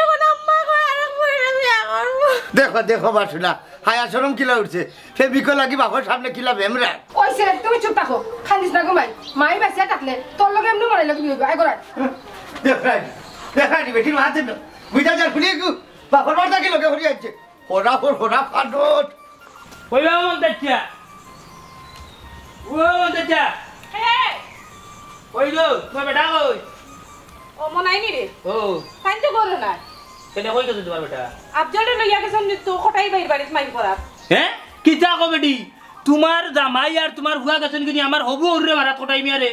অখন আম্মা কয় আরেক ফুরিরে বিয়া করবো। দেখো, দেখো বাসুলা, হায়া শরম কিলা উঠছে। সে বিকল লাগি বাপর সামনে কিলা বেমরা। ওই ছেলে, তুমি চুপ থাকো। কান্দিস না গো মাই। মাই বাঁচিয়া থাকলে তোর লগে এমনে মনাইর লগে বিয়া অইবো। আয় ঘরো আয়। দেখাই, দেখাই বেটির মাতে না। বুঝা যার ফুলিয়ে গু, বাপর বাড়ি থাকি লগে হরি আইছে। হরা হর, হরা ফাটত। ওই বাবা মন দেখছিয়া। ও মন দেখছিয়া। হে। ওই গো, তুমার বেটা কই? ও মনাই নি রে। ও। তাইন তো ঘরো নাই। কেনে কই গেছে তুমার বেটা? আফজলরে লইয়া গেছইন তো কটাই ভাইর বাড়িত মাইর করাত। হে? কিতা কও বেটি? তুমার জামাই আর তুমার ফুয়া গেছইন কিনি আমার হবু অউরে মারাত কটাই মিয়ারে।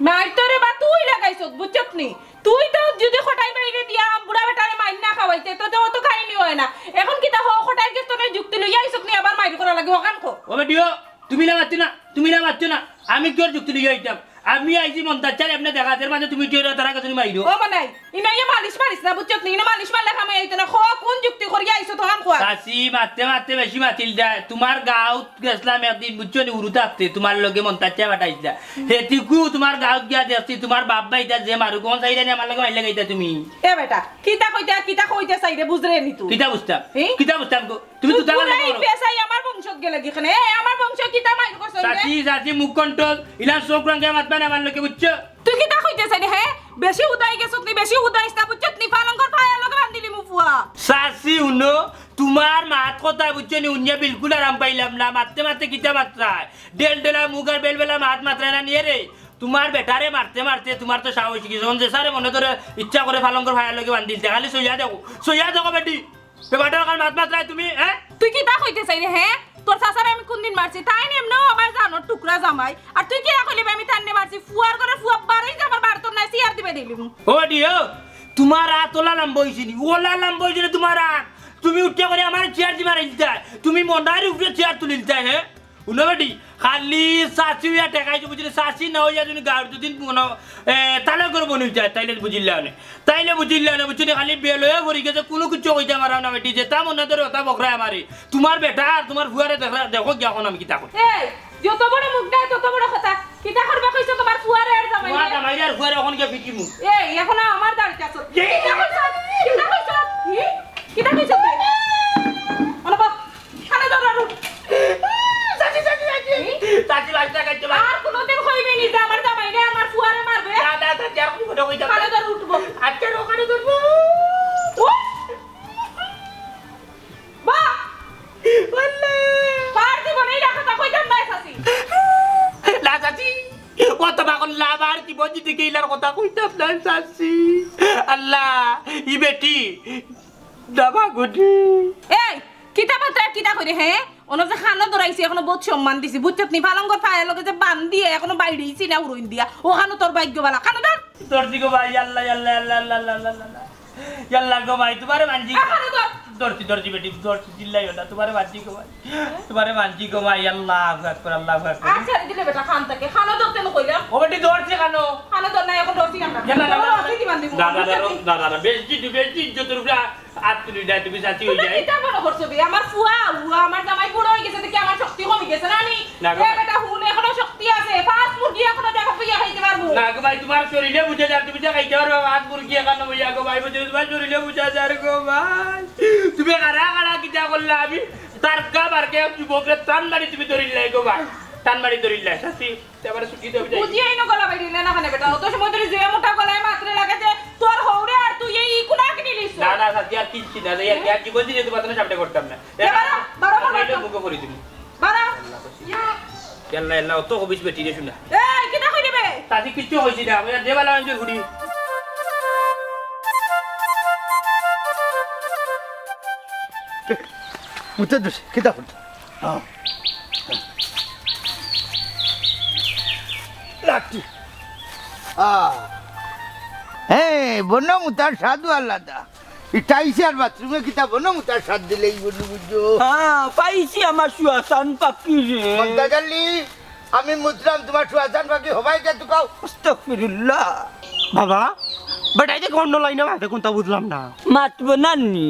মাইর তো রে বা তুই লাগাইছত, বুঝছত নি? তুই তো যুদি কটাই ভাইরে দিয়া বুড়া বেটারে মাইর না খাওয়াইতে, তো, তো অত কাহিনী অয় না। অখন কিতা হ, কটাই গেছ তো যুক্তি লইয়া আইছত নি আবার মাইর করা লাগে, অখান ক। ও বেটি ও, তুমি না মাতিও না, তুমি না মাতিও না। আমি কিওর যুক্তি লইয়া আইতাম? আমি আইছি মন্তাজ চাচারে এমনে দেখাত, এর মাঝে তুমি কিওর তারা কাছে মাইরো। ও মনাই, ইনো ইয়ে মালিশ মারিস না, বুঝছত নি? ইনো মালিশ মারলে কামে আইতো না। ক, কুন যুক্তি করিয়া আইছত, অখান ক। চাচি, মাততে মাততে বেশি মাতিল যায়। তুমার গাঁওত গেছলাম একদিন, বুঝছো নি? উরু থাকতে তুমার লগে মন্তাজ চাচা পাঠাইছিলা। হেতিকু তুমার গাঁওত গিয়া দেখছি, তুমার বাপ ভাই ইতা যে মারুক, অখন চাইরা নি আমার লগে মাইর লাগাইতা তুমি। এ বেটা, কিতা কইতে আর কিতা কইতে চাইরে বুঝরে নি তুই? কিতা বুঝতাম? হি? কিতা বুঝতাম গো? তুমি তো জানো না এই বড়। পেশাই আমার বংশত গেলে কি কেনে? এ, আমার বংশ কিতা মাইর করছে রে? চাচি, চাচি, মুখ control। ইলা চোখ রাঙ্গে মাতবা না আমার লগে, বুঝছো? তুই কিতা কইতে চাইরে, হে? বেশি উদাই গেছত নি, বেশি উদাইস না, বুঝছত নি? পালঙ্গর ফায়ার লগে বান্ধিলিমু ফুয়া। চাচি, হুনো, তুমার মাত কথা বুঝছো নি? হুনিয়া বিলকুল আরাম পাইলাম না। মাততে মাততে কিতা মাতরায়? ডেল ডেলা মুখ আর বেলবেলা মাত মাতরায় না নি রে। তুমার বেটারে মারতে মারতে তুমার তো সাহস গেছে। অখন যে সারে মনে ধরে ইচ্ছা করে পালঙ্গর ফায়ার লগে বান্ধিলতে। খালি সইয়া দেখো, সইয়া দেখো বেটি। বেবাটার কার মাত মাতরায় তুমি, হে? তুই কিতা কইতে চাইরে, হে? তোর চাচারে আমি কুনদিন মারছি? তাইন এমনেও আমার জানর টুকরা জামাই। আর তুই কিতা কইলে বে আমি তানরে মারছি? ফুয়ার ঘরর ফুয়া বারইছে, আমার বাড়িত নাই, চেয়ার দিবে দিলিমু। ও বেটি, ও, তুমার আত অলা লাম্বা অইছে নি? অলা লাম্বা অইছে নি তুমার আত? তুমি উঠিয়া করি আমার চেয়ার দি মারাইলিতায়। তুমি মনাইর উপরে চেয়ার তুলিলিতায়, হে? হুনো বেটি, খালি চাচি অইয়া ঠেকাইছো বুঝলে, চাচি না অইয়া যদি গাঁওর দুদিন মনো, এ, তালে করে বনি যায়, তাইলে বুঝিল্লা অনে। তাইলে বুঝিল্লা অনে, বুঝছো নি? খালি বেল অইয়া পড়ি গেছে, কুনু কিচ্ছু কইতা পারো না বেটি, যেতা মনে ধরে অতা বকরায় আমারে। তুমার বেটা আর তুমার ফুয়ারে দেখরা, দেখো গিয়া অখন আমি কিতা করি। এই, যত বড় মুখ নাই, তত বড় কথা। কিতা করবা কইছো তুমার ফুয়ারে আর জামাইরে? তুমার জামাইরে আর ফুয়ারে অখন গিয়া পিটিমু। এই, অখন আমার দাড়িত আছো। এই! কিতা কইছো? কিতা কইছো? হি? কিতা কইছো তুই? অনো বা, কানে ধর আর উঠ। চাচি, চাচি, চাচি। হি? চাচি, লাশটা কাটতে পারে। আর কুনুদিন কইবি নি যে আমার জামাইরে, আমার ফুয়ারে মারবে? না, না, চাচি, আর কুনু কথা কইতাম না। কানে ধর উঠবো। আচ্ছা, ওখানে ধরবো। উঠ। বা! আল্লাহ! পার জীবনে এই কথা কইতাম না, চাচি। না, চাচি। ও তো পাগল না, আমার জীবন জিন্দেগি ইলার কথা কইতাম না, চাচি। আল্লাহ, ই বেটি। দাবা গুটি। এই, কিতা মাতরায় কিতা কইরে, হে? অনো যে কানো ধরাইছি, অখনো বউত সম্মান দিছি। বুঝছত নি? পালঙ্গর ফায়ার লগে যে বান্ধিয়া, অখনো বাইড়াইছি না উড়ইন দিয়া। অখানো তোর ভাগ্য বালা। কানো ধর। ধরছি গো ভাই, আল্লাহ, আল্লাহ, আল্লাহ। ইয়াল্লা গো ভাই, তুমারে মানছি। এ, কানো ধর। ধরছি, ধরছি বেটি, ধরছি, চিল্লাইও না, তুমারে মানছি গো ভাই। তুমারে মানছি গো ভাই, আল্লাহু আকবার, আল্লাহু আকবার। আর ছেড়ে দিলে বেটা কান থেকে, কানো ধরতে না কইলাম। ও বেটি, ধরছি কানো। কানো ধর না, অখন ধরছি আমরা। না, না, না, না, না। ধরছি কি বান্ধিব? না, না, না, না, না, না, বেশ কিছু, বেশ ইজ্জতের উপরে আত তুলি দেয়, তুমি চাচি অই তুমি যায়। কিতা মনে করছো বে? আমার ফুয়া, ফুয়া, আমার জামাই বুড়া অই গেছে, দেখি আমার শক্তি কমি গেছে না নি? না গো এ ভাই। বেটা, হুন, অখনো শক্তি আছে। পাঁচ মুরগি অখনো দেখা পাইয়া খাইতে পারবো। না গো ভাই, তুমার শরীরে বুঝা যায়, তুমি যে খাইতে পারবা, পাঁচ মুরগি অখনো বইয়া গো ভাই, বুঝে তুমার শরীরে বুঝা যায় গো ভাই। তুমি কারা কারা কিতা করলা? আমি তার গা বারকে যুবকরে টান মারি তুমি ধরিলাই গো ভাই। টান মারি ধরিলা, চাচি, তে আমারে ছুটি দেও, আমি যাই। বুঝিয়াই না গলা বাইরে না, না, খানে বেটা, অত সময় ধরি যে মোটা গলায় মাতরে লাগে যে তোর হউরে আর তুই এই ইকুনা কিনি লিস। না, না, চাচি, আর কিচ্ছু না, যাই আর কি, আর জীবন দিনে তোমার সামনে করতাম না। এ, বারো, বারো, বারো, বারো। মুখো করি দিমু। বারো। ইয়া। ইয়াল্লা, ইয়াল্লা, অত হবিস বেটি রে, শুনা। এই, কিতা কই দিবে? চাচি, কিচ্ছু হইছি না, আমি আর যে বালা আনজুর ঘুরি। মুতে দুষ, কিতা করতে? হ্যাঁ। লাঠি। আহ। হ্যাঁ, বনো মুতার সাধু আল্লাহ দা। ইটাইছে আর বাথরুমে কিতা বনো মুতার সাধ দিলেই বনু বুঝো। হ্যাঁ, পাইছি আমার সুয়াসান পাখি রে। মন্তাজ আলী, আমি মুতলাম তোমার সুয়াসান পাখি হবাই যা তুকাও। আস্তাগফিরুল্লাহ। বাবা, বেটাই যে গন্ড লাইনে মাতে কোনটা বুঝলাম না। মাতবো না নি?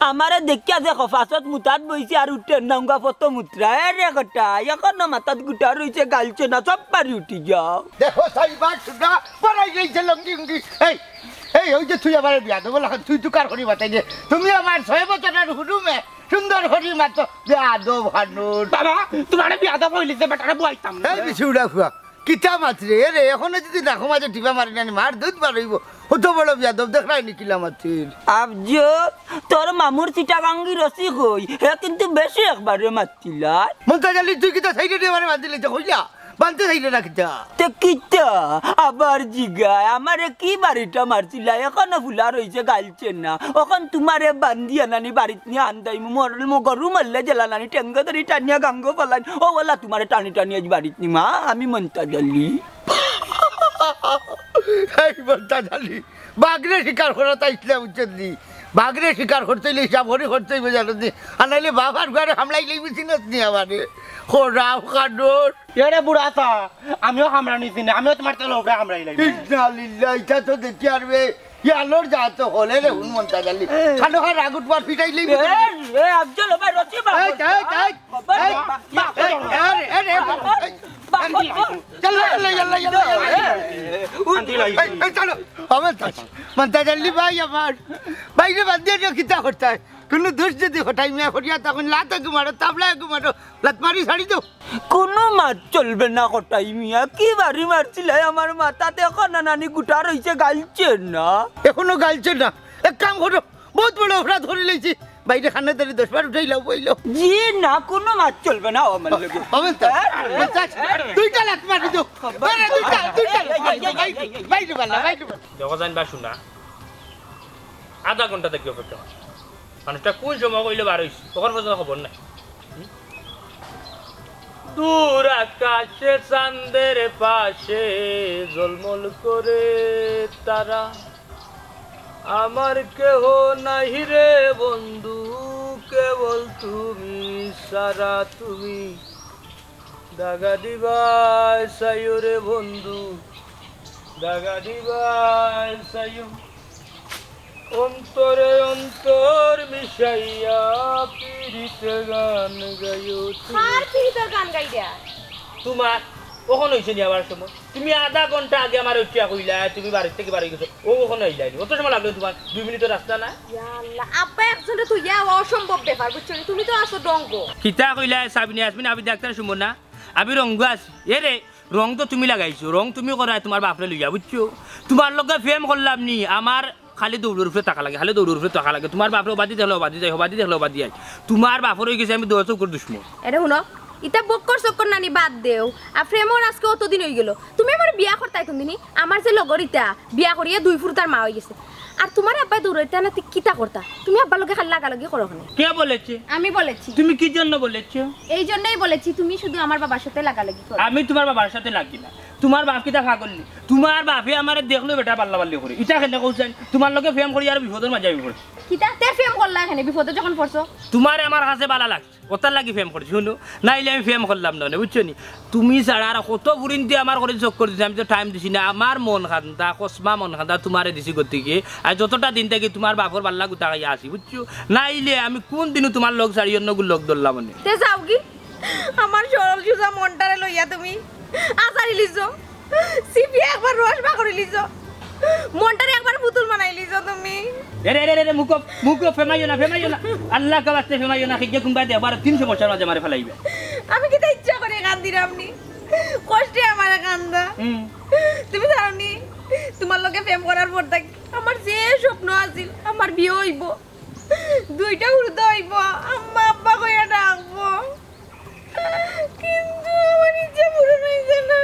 আমারে দেখিয়া যে খফাসত মুতাত বইছে আর উঠে নাঙ্গা ফটো মুতরা। এ রে কটা, এখনো মাথাত গুটা রইছে, গালছে না, সব পারি উঠি যাও। দেখো সাইবার সুদা, পড়াই গেছে লঙ্গি উঙ্গি। এই, এই, ওই যে তুই আমারে বিয়াদব লাখান, তুই তুকার করি মাতাই দে। তুমি আমার ছয় বছরের হুরুমে সুন্দর করি মাতো, বিয়াদব হানুর। বাবা, তোমারে বিয়াদব কইলি যে বেটারে বুয়াইতাম না। এই বিছি উড়া ফুয়া, কিতা মাতরে? এ রে, এখনো যদি নাকো মাঝে টিপা মারি না নি, মার দুধ বার অইবো। অত বড় বিয়াদব, দেখরায় নি কিলা মাতির। আফজল, তোর মামুর চিটাগাঙ্গি রসি কই? হে কিন্তু বেশি একবারে মাতিলা। মন্তাজ আলী, তুই কিতা সাইডে দিয়ে আমারে বান্ধিলে যে কইলা? বানতে চাইলে না কিতা? তে কিতা? আবার জিগায়, আমারে কি বাড়িটা মারছিলা? এখনো ফুলা রইছে, গালছে না। অখন তোমারে বান্ধিয়া নানি বাড়িত নিয়া আন্দাইমু, মরল মো গরু মরলে জেলা নানি টেঙ্গো ধরি টানিয়া গাঙ্গো ফালাইন। ও ওলা তোমারে টানি টানি আজ বাড়িত নিমা, আমি মন্তাজ আলী। এই মন্তাজ আলী, বাঘরে শিকার করা তাই ইসলাম উচিত নি। বাঘরে শিকার করতে হইলে হিসাব করি করতে হইবে জানো নি। আর নাইলে বাবার ঘরে হামলাই লইবি চিনত নি আমারে। খোরা কানোর। এরে বুড়া চা, আমিও হামরা নিছি না, আমিও তোমার তেল উপরে হামরাই লাগি। ইন্না লিল্লাহ, ইটা তো দেখি আর বে, ই আলোর যা তো হলে রে হুন মন্তাজ আলী। খানো খা রাগ উঠবার ফিটাই লইবি তো। এ, এ, আফজল, ও ভাই, রসি বাবা। এই, এই, এই, বাবা, এই, বাবা, এই, আরে, আরে, এই, বাবা, এই, বাবা, এই, ইয়াল্লা, ইয়াল্লা, ইয়াল্লা, ইয়াল্লা, ইয়াল্লা। এই, এই, চলো, হবে তো। মন্তাজ আলী ভাই আমার, বাইরে বাদ দিয়ে কিতা করতে হয়? কোনো দোষ যদি হটাই মিয়া করিয়া তখন লাতে ঘুমারো, তাবলায় ঘুমারো, লাত মারি ছাড়ি দেও। কোনো মাত চলবে না কটাই মিয়া, কি বাড়ি মারছিলাই আমার মাথাত, এখন নানি গুটা রইছে, গালছে না। এখনো গালছে না? এক কাম করো, বহুত বড় অপরাধ করি লইছি। বাইরে খানে দাঁড়ি দশ বার উঠাইলাও, বইলো। জি না, কোনো মাত চলবে না, ও আমার লগে। হবে তো? আরে, আরে, দুইটা লাত মারি দেও। আরে, দুইটা, দুইটা লাত মারি দেও। বাইরে, বাইরে, বাইরে, বাইরে। দেখো জান বা শোনা, আধা ঘন্টা থাকি অপেক্ষা কর। মানুষটা কোন সময় কইলে বার হইছে, তখন পর্যন্ত খবর নাই। হুম? দূর আকাশে চাঁদের পাশে ঝলমল করে তারা। আমার কেহ নাই রে বন্ধু, কেবল তুমি সারা। তুমি দাগা দিবায় চাইও রে বন্ধু, দাগা দিবায় চাইও। অন্তরে অন্তর মিশাইয়া পিরিতে গান গাইও তুমি। কার পিরিতর গান গাইরা? তোমার। অখন হইছে নি আবার সময়? তুমি আধা ঘন্টা আগে আমারে উঠিয়া কইলা, তুমি বাড়ির থাকি বার হই গেছো। ও অখন আইলায় নি। অত সময় লাগলো তোমার? দুই মিনিটর রাস্তা না? ইয়া আল্লাহ, আব্বা একজনরে থইয়া আওয়া অসম্ভব ব্যাপার, বুঝছো নি? তুমি তো আছো ডঙ্গ। কিতা কইলা, সাবিনা ইয়াসমিন, আমি ডাক্তার শুনবো না? আমি রঙ্গ আছি। এ রে, রং তো তুমি লাগাইছো, রং তুমি করায় তোমার বাপরে লইয়া, বুঝছো? তোমার লগে প্রেম করলাম নি, আমার খালি দৌড়র উপরে থাকা লাগে, খালি দৌড়র উপরে থাকা লাগে। তোমার বাপরে ওবাদি দেখলে ওবাদি যাই, ওবাদি দেখলে ওবাদি আই। তোমার বাপর হই গেছে আমি দশ চকুর দুশমন। এরে হুনো, ইতা বক্কর চক্কর নানি বাদ দেও। আর প্রেমর আজকে অতদিন হই গেল। তুমি আমার বিয়া করতায় কোনদিনই? আমার যে লগর ইতা, বিয়া করিয়া দুই ফুরুতার মা হই গেছে। আর তোমার আব্বায় দৌড়াইতা না, তুই কিতা করতা? তুমি আব্বার লগে খালি লাগালাগি করো কেনে? কে বলেছে? আমি বলেছি। তুমি কি জন্য বলেছো? এই জন্যই বলেছি, তুমি শুধু আমার বাবার সাথে লাগালাগি করো। আমি তোমার বাবার সাথে লাগি না। তোমার বাপ কিতা পাগল নি? তোমার বাপে আমারে দেখলো বেটা বাল্লা বাল্লি করে। ইটা কেনে কইছাইন? তোমার লগে প্রেম করি আর বিপদর মাঝে আমি পড়ছি। কিতা? তে প্রেম করলা কেনে বিপদে যখন পড়ছো? তোমারে আমার কাছে বালা লাগছে। ওটার লাগি প্রেম করছি, শুনো, নাইলে আমি প্রেম করলাম না, বুঝছো নি? তুমি ছাড়া আর কত ফুরিন্তে আমার করে চক্কর দিছে, আমি তো টাইম দিছি না। আমার মন খান্দা, কসমা মন খান্দা, তোমারে দিছি গতিকে। আর যতটা দিন থাকি তোমার বাপর বাল্লা গুতা খাইয়া আছি, বুঝছো? নাইলে আমি কোন দিনও তোমার লগ ছাড়ি অন্য গুর লগ ধরলাম নে। তে যাও কি? আমার সরল সুজা মনটারে লইয়া তুমি আজারি লিছো। সিপিয়ে একবার রস বাগড়ি লিছো। মনটারে একবার পুতুল বানাই লিছো তুমি। এরে, এরে, এরে, মুখ, মুখ ফেমাইও না, ফেমাইও না। আল্লাহ কা ওয়াস্তে ফেমাইও না, খিজে কুম্বাই দে, আবার তিনশো বছর মাঝে মারে ফেলাইবে। আমি কিতা ইচ্ছা করি না, কান্দিরাম নি, কষ্টে আমারে কান্দা। হুম। তুমি জানো নি, তোমার লগে প্রেম করার পর থাকি আমার যে স্বপ্ন আছিল, আমার বিয়া অইবো, দুইটা হুরুতা অইবো, আম্মা আব্বা কইয়া ডাকবো, কিন্তু আমার ইচ্ছা পূরণ অইছে না।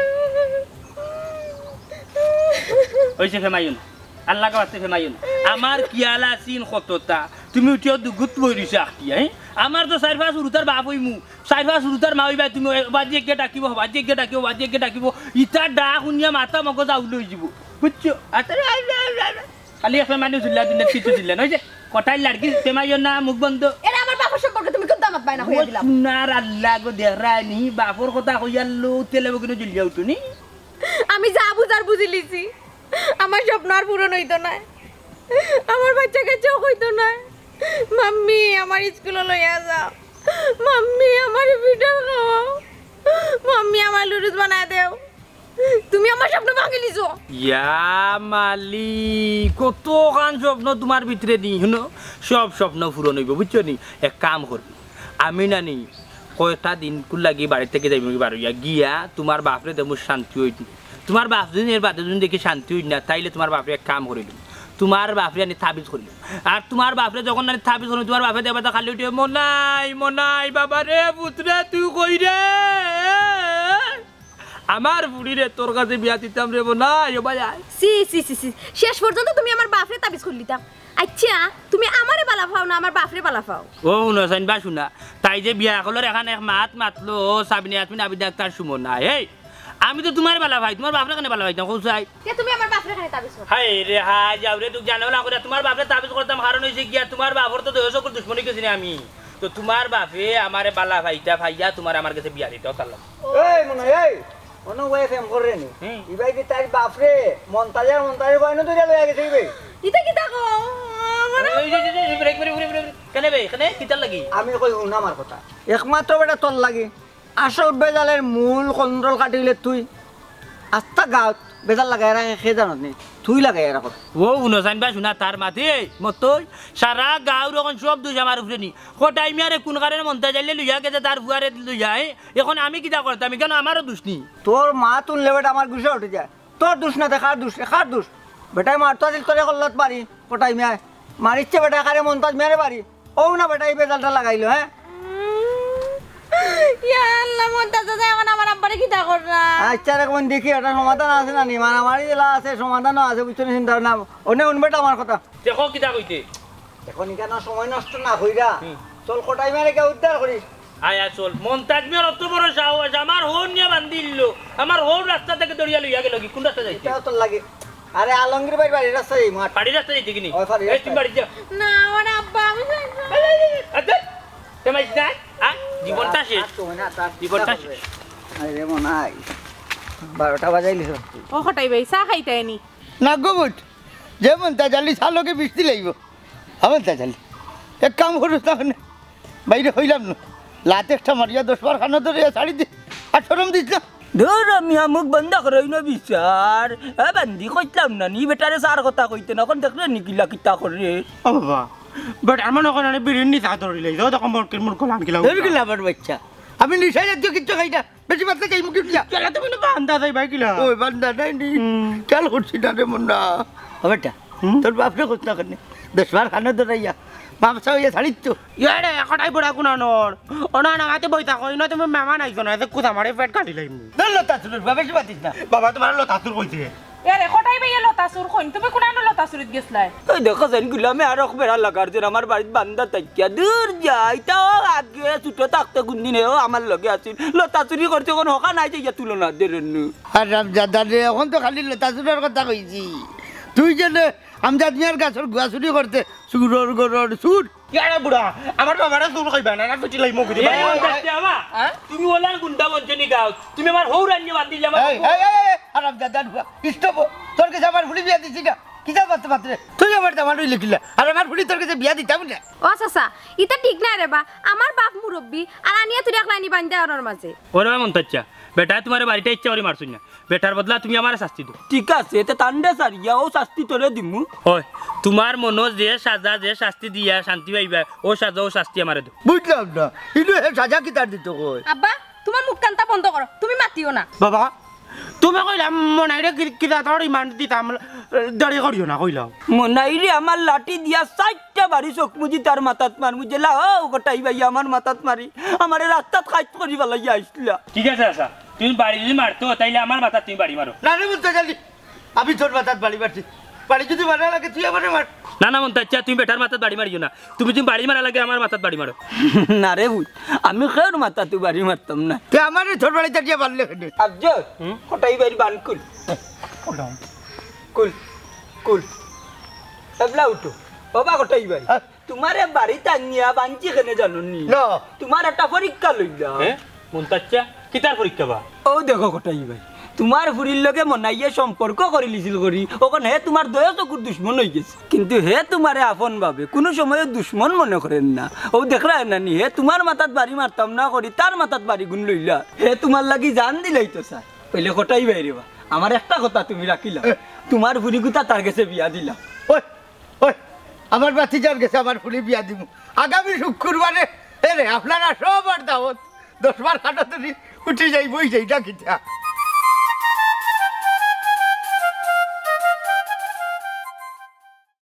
অইছে ফেমাইও না, আল্লাহকে বাঁচতে ফেমাইও না। আমার খিয়াল আছিন কততা, তুমি উঠিও দুগুত বই রইছো আখটিয়া, হ্যাঁ? আমার তো চাইর পাঁচ হুরুতার বাপ অইমু, চাইর পাঁচ হুরুতার মা অইবায় তুমি, বাজি একে ডাকিবো, বাজি একে ডাকিবো, বাজি একে ডাকিবো, ইতা ডাক হুনিয়া মাথা মগজ আউল অইযিবো, বুঝছো? আচ্ছা, খালি এক ফেমানি ঝুল্লা দিলে কিছু দিলে না, ওই যে কটাই লাড়কি ফেমাইও না, মুখ বন্ধ। এরা আমার বাপর সম্পর্কে তুমি কোন দামাত বায়না কইয়া দিলাম? সোনার আল্লাহ গো, দেখরায় নি, বাপর কথা কইয়ার লো, তেলে বগিনো জ্বলিয়া উঠো নি। আমি যা বুঝার বুঝিলিছি, আমার স্বপ্ন আর পূরণ অইতো নায়, আমার বাচ্চা কাচ্চাও অইতো নায়। মাম্মি, আমার স্কুলো লইয়া যাও, মাম্মি, আমার ফিডার খাওয়াও, মাম্মি, আমার লুডুস বানায় দেও। তুমি আমার স্বপ্ন ভাঙিলিছো। ইয়া মালিক, কতখান স্বপ্ন তোমার ভিতরে নি, হুনো, সব স্বপ্ন পূরণ অইবো, বুঝছো নি? এক কাম করবি, আমি না নি কয়টা দিন কুর লাগি বাড়ি থাকি যাইমু, বারইয়া গিয়া তোমার বাপরে দেমু শান্তি অইত। তোমার বাপ যদি এর বাদে যদি দেখি শান্তি অইত না, তাইলে তোমার বাপরে এক কাম করিলিমু, তোমার বাপরে আনি তাবিজ করিলিমু। আর তোমার বাপরে যখন আনি তাবিজ করিলিমু, তোমার বাপে দেখবা তো খালি উঠে, "মনাই, মনাই, বাবা রে, পুতরে, তুই কই রে?" আমার ফুড়িরে তোর কাছে বিয়া দিতাম রে মনাই, ও ভাই আয়। সি, সি, সি, সি। শেষ পর্যন্ত তুমি আমার বাপরে তাবিজ করিলিতা। আচ্ছা, তুমি আমারে বালা পাও না, আমার বাপরে বালা পাও? ও হুনো, সাইন বা শুনা, তাই যে বিয়া অকলর এখান এক মাত মাতলো, সাবিনা ইয়াসমিন আবিদ আক্তার সুমনা, এই, আমি তো তোমারে বালা পাই, তোমার বাপরে কেনে বালা পাইতাম, কও চাই? তে তুমি আমার বাপরে কেনে তাবিজ করো? হায় রে হায়, যাও রে, তুই জানো না করে, তোমার বাপরে তাবিজ করতাম, কারণ অইছে গিয়া, তোমার বাপর তো দশ অকল দুশমনি গেছি না আমি। তো তোমার বাপে আমারে বালা পাইতা পাইয়া তোমার আমার গেছে বিয়া দিতা, তার লাগি। এই মনে হয়, এই, মনে হয় প্রেম করে নি। হুম। ইবাই যে তার বাপরে, মন্তাজার, মন্তাজার গয়না ধরে লইয়া গেছে ইবাই। ইতা কিতা কও? আমার এই, এই, এই, এই, break, break, break, break, break. কেনে বে, কেনে? কিতার লাগি? আমি কই, হুন আমার কথা। একমাত্র বেটা তোর লাগি। আসল বেজালের মূল কন্ট্রল কাটিলে তুই। আস্তা গাঁত বেজাল লাগাই রাখে, কে জানত নি? তুই লাগাই রাখো। ও, হুনো, সাইন বা শুনা, তার মাতে, মতই, সারা গাঁওর অখন সব দুষ আমার উপরে নি। কটাই মিয়ারে কোন কারণে মন্তাজ আইলে লইয়া গেছে তার ফুয়ারে লইয়া, এ? এখন আমি কিতা করতাম? কেনে আমারও দুষ নি? তোর মা তুললে বেটা আমার গুসা উঠে যায়। তোর দুষ না, তে কার দুষ? এ কার দুষ? বেটায় মারতো আছিল তোরে কল্লাত বাড়ি, কটাই মিয়ায়। মারিচ্ছে বেটায় কারে, মন্তাজ মিয়ারে বাড়ি। ও না বেটায় এই বেজালটা লাগাইলো, হ্যাঁ? ইয়া আল্লাহ, মন্তাজ চাচা, এখন আমার আব্বারে কিতা কররা? আচ্ছা, এখন দেখি, এটা সমাধান আছে না নি? মারামারি যেলা আছে, সমাধানও আছে, বুঝছো নি? চিন্তা না, অনে হুন বেটা আমার কথা। দেখো কিতা কইতে। এখন ইখানো সময় নষ্ট না কইরা, হুম। চল কটাই মিয়ারে গিয়া উদ্ধার করি। আয়, আয়, চল। মন্তাজ মিয়ার অত বড় সাহস, আমার হউর নিয়া বান্ধিলো, আমার হউর রাস্তা থাকি ধরিয়া লইয়া গেলো গি, কোন রাস্তা যাইতে? ইটাও তো লাগে। আরে আলমগীর ভাইর বাড়ির রাস্তা যাইমু, আট। বাড়ির রাস্তা যাইতে কিনি? ওই বাড়ির এই, রাস্তা। তুমি বাড়ি যাও। না, আমার আব্বা, আমি যাইতাম। এই, এই, এই, এই, আচ্ছা, তুমি আইস না? হ্যাঁ? জীবনটা শেষ। আর তো হয় না, তার জীবনটা শেষ। আরে মনে হয় বারোটা বাজাইলি তো। ও কটাই ভাই, চা খাইতায় নি? না গো বুট, যে মন্তাজ আইলে চা লগে বিষ দিলাইবো। আমার দাদালি, এক কাম করস না কেনে? বাইরে কইলাম না, লাত একটা মারিয়া দশ বার কানো ধরিয়া ছাড়ি দে। আর শরম দিস না। ধুর মিয়া, মুখ বন্ধ করো, ইনো বিচার। এ বান্দি, কইতাম না নি বেটারে চার কথা কইতে না, অখন দেখলে নি কিলা কিতা করে। ও বাবা, বেটার মনে অখন আরে বিড়ির নিশা ধরিলে, যত কম মরকের মুরকল আনকিলা। ধুর কিলা আবার বাচ্চা, আমি নিশা জাতীয় কিচ্ছু খাই না। বেশি মাতলে যাই মুখে উঠিয়া। কেলা তুমি না বান্দা যাই ভাই কিলা? ওই বান্দা নাই নি। হুম। খেয়াল করছি না রে মুন্না। ও বেটা, হুম? তোর বাপরে কইস না কেনে? দশ বার কানো ধরাইয়া, মামসা অইয়া ছাড়িত তো। ইয়ারে, কটাই বুড়া কুনানোর। ও না, না, মাতে বই থাকো, ইনো তুমি মেহমান আইছো না, এতে কুথা মারে পেট কাটি লাইমু। ধর লতাচুরর বাপ, বেশি মাতিস না। বাবা, তোমার লতাচুর কইছে। এরে, কটাই ভাইয়ে লতাচুর কইন? তুমি কুনানো লতাচুরিত গেছলায়? ওই দেখো যেন গুলামে আর অখ বেড়া লাগার যেন আমার বাড়িত বান্দা থাকিয়া। দূর যা, ইতাও আগে ছোট থাকতে কোনদিন হেও আমার লগে আছিল। লতাচুরি করছে, অখন হকা নাই যে ইয়া তুলনা দেরনু। হারামজাদা রে, অখন তো খালি লতাচুরর কথা কইছি। তুই যেন আমজাদ মিয়ার গাছর গুয়া চুরি করতে, চুরর ঘরর চুর। ইয়ারে বুড়া, আমার বাবারে চুর কইবা না, না পিটিলাই মুখ দিবা। এ, দেখতে বাবা, হ্যাঁ? তুমি ওলার গুন্ডা বনছো নি গাঁও, তুমি আমার হউর আনিয়ে বান্ধিলে আমার এই, এই, এই, এই, হারামজাদা রে, stop। তোর কাছে আমার ফুড়ি বিয়া দিছি না, কিতা মাতরে মাতরে? তুই আমার দামান রইলে কিলা, আর আমার ফুড়ি তোর কাছে বিয়া দিতাম না। ও চাচা, ইতা ঠিক নায় রে বা, আমার বাপ মুরব্বি, আর আনিয়া তুই একলা নি বান্ধা অনর মাঝে। ওরে বা মন্তাজ চাচা, বেটায় তোমারে বাড়িত ইচ্ছা করি মারছইন না, বেটার বদলা তুমি আমারে শাস্তি দেও। ঠিক আছে, এতে তান্ডে সারিয়া ও শাস্তি তোরে দিমু। হয়, তোমার মনো যে সাজা, যে শাস্তি দিয়া শান্তি পাইবা, ও সাজা, ও শাস্তি আমারে দেও। বুঝলাম না, ইনো হে সাজা কিতার দিত কই? আব্বা, তুমার মুখ কান্তা বন্ধ করো, তুমি মাতিও না। বাবা, তুমি কইলাম মনাইরে কি, কিতা তোর রিমান্ড দিতাম, দেরি করিও না কইলাম। মনাইরে আমার লাঠি দিয়া চাইরটা বাড়ি চোখ মুজি তার মাথাত মারমু, যেলা ও কটাই ভাই আমার মাথাত মারি, আমারে রাস্তাত খাইত করি ফালাইয়া আইছলা। ঠিক আছে, আচ্ছা, তুমি বাড়ি যদি মারতো, তাইলে আমার মাথাত তুমি বাড়ি মারো। না রে, বুঝতে গেলি, আমি তোর মাথাত বাড়ি মারছি। বাড়ি যদি মারা লাগে, তুই আমারে মার। না, না, মন্তাচ্চা, তুমি বেটার মাথাত বাড়ি মারিও না। তুমি, তুমি বাড়ি মারা লাগে, আমার মাথাত বাড়ি মারো। না রে পুত, আমি কেউর মাথাত বাড়ি মারতাম না। তে আমারে তোর বাড়িত গিয়া মারলে কেনে? আফজল, হুম? কটাই ভাইর বান খুল। খুল, খুল। এবলা উঠো। বাবা কটাই ভাই। হ্যাঁ? তুমারে বাড়িত আনিয়া বানছি কেনে জানো নি? না। তুমার একটা পরীক্ষা লইলাম। হ্যাঁ? মন্তাচ্চা, কিতার পরীক্ষা বা? ও দেখো কটাই ভাই, তুমার ফুরির লগে মনাইয়ে সম্পর্ক করিলিছিল করি, অখন হে তুমার দয়া চকুর দুশমন অইগেছে। কিন্তু হে তুমারে আপন ভাবে, কুনু সময়ও দুশমন মনে করের না। ও দেখরায় না নি, হে তুমার মাথাত বাড়ি মারতাম না করি, তার মাথাত বাড়ি গুন লইলা। হে তুমার লাগি জান দিলাইতো চায়। অইলে কটাই ভাই রে বা, আমার একটা কথা তুমি রাখিলাও, তুমার ফুরিগুতা তার গেছে বিয়া দিলাও। ওই, ওই, আমার ভাতিজার গেছে আমার ফুরি বিয়া দিমু আগামী শুক্রবারে। এ রে, আপনারা সবার দাওয়াত। দশ বার খাটা তুলি উঠি যাই, বই যাই, ডাকি যা।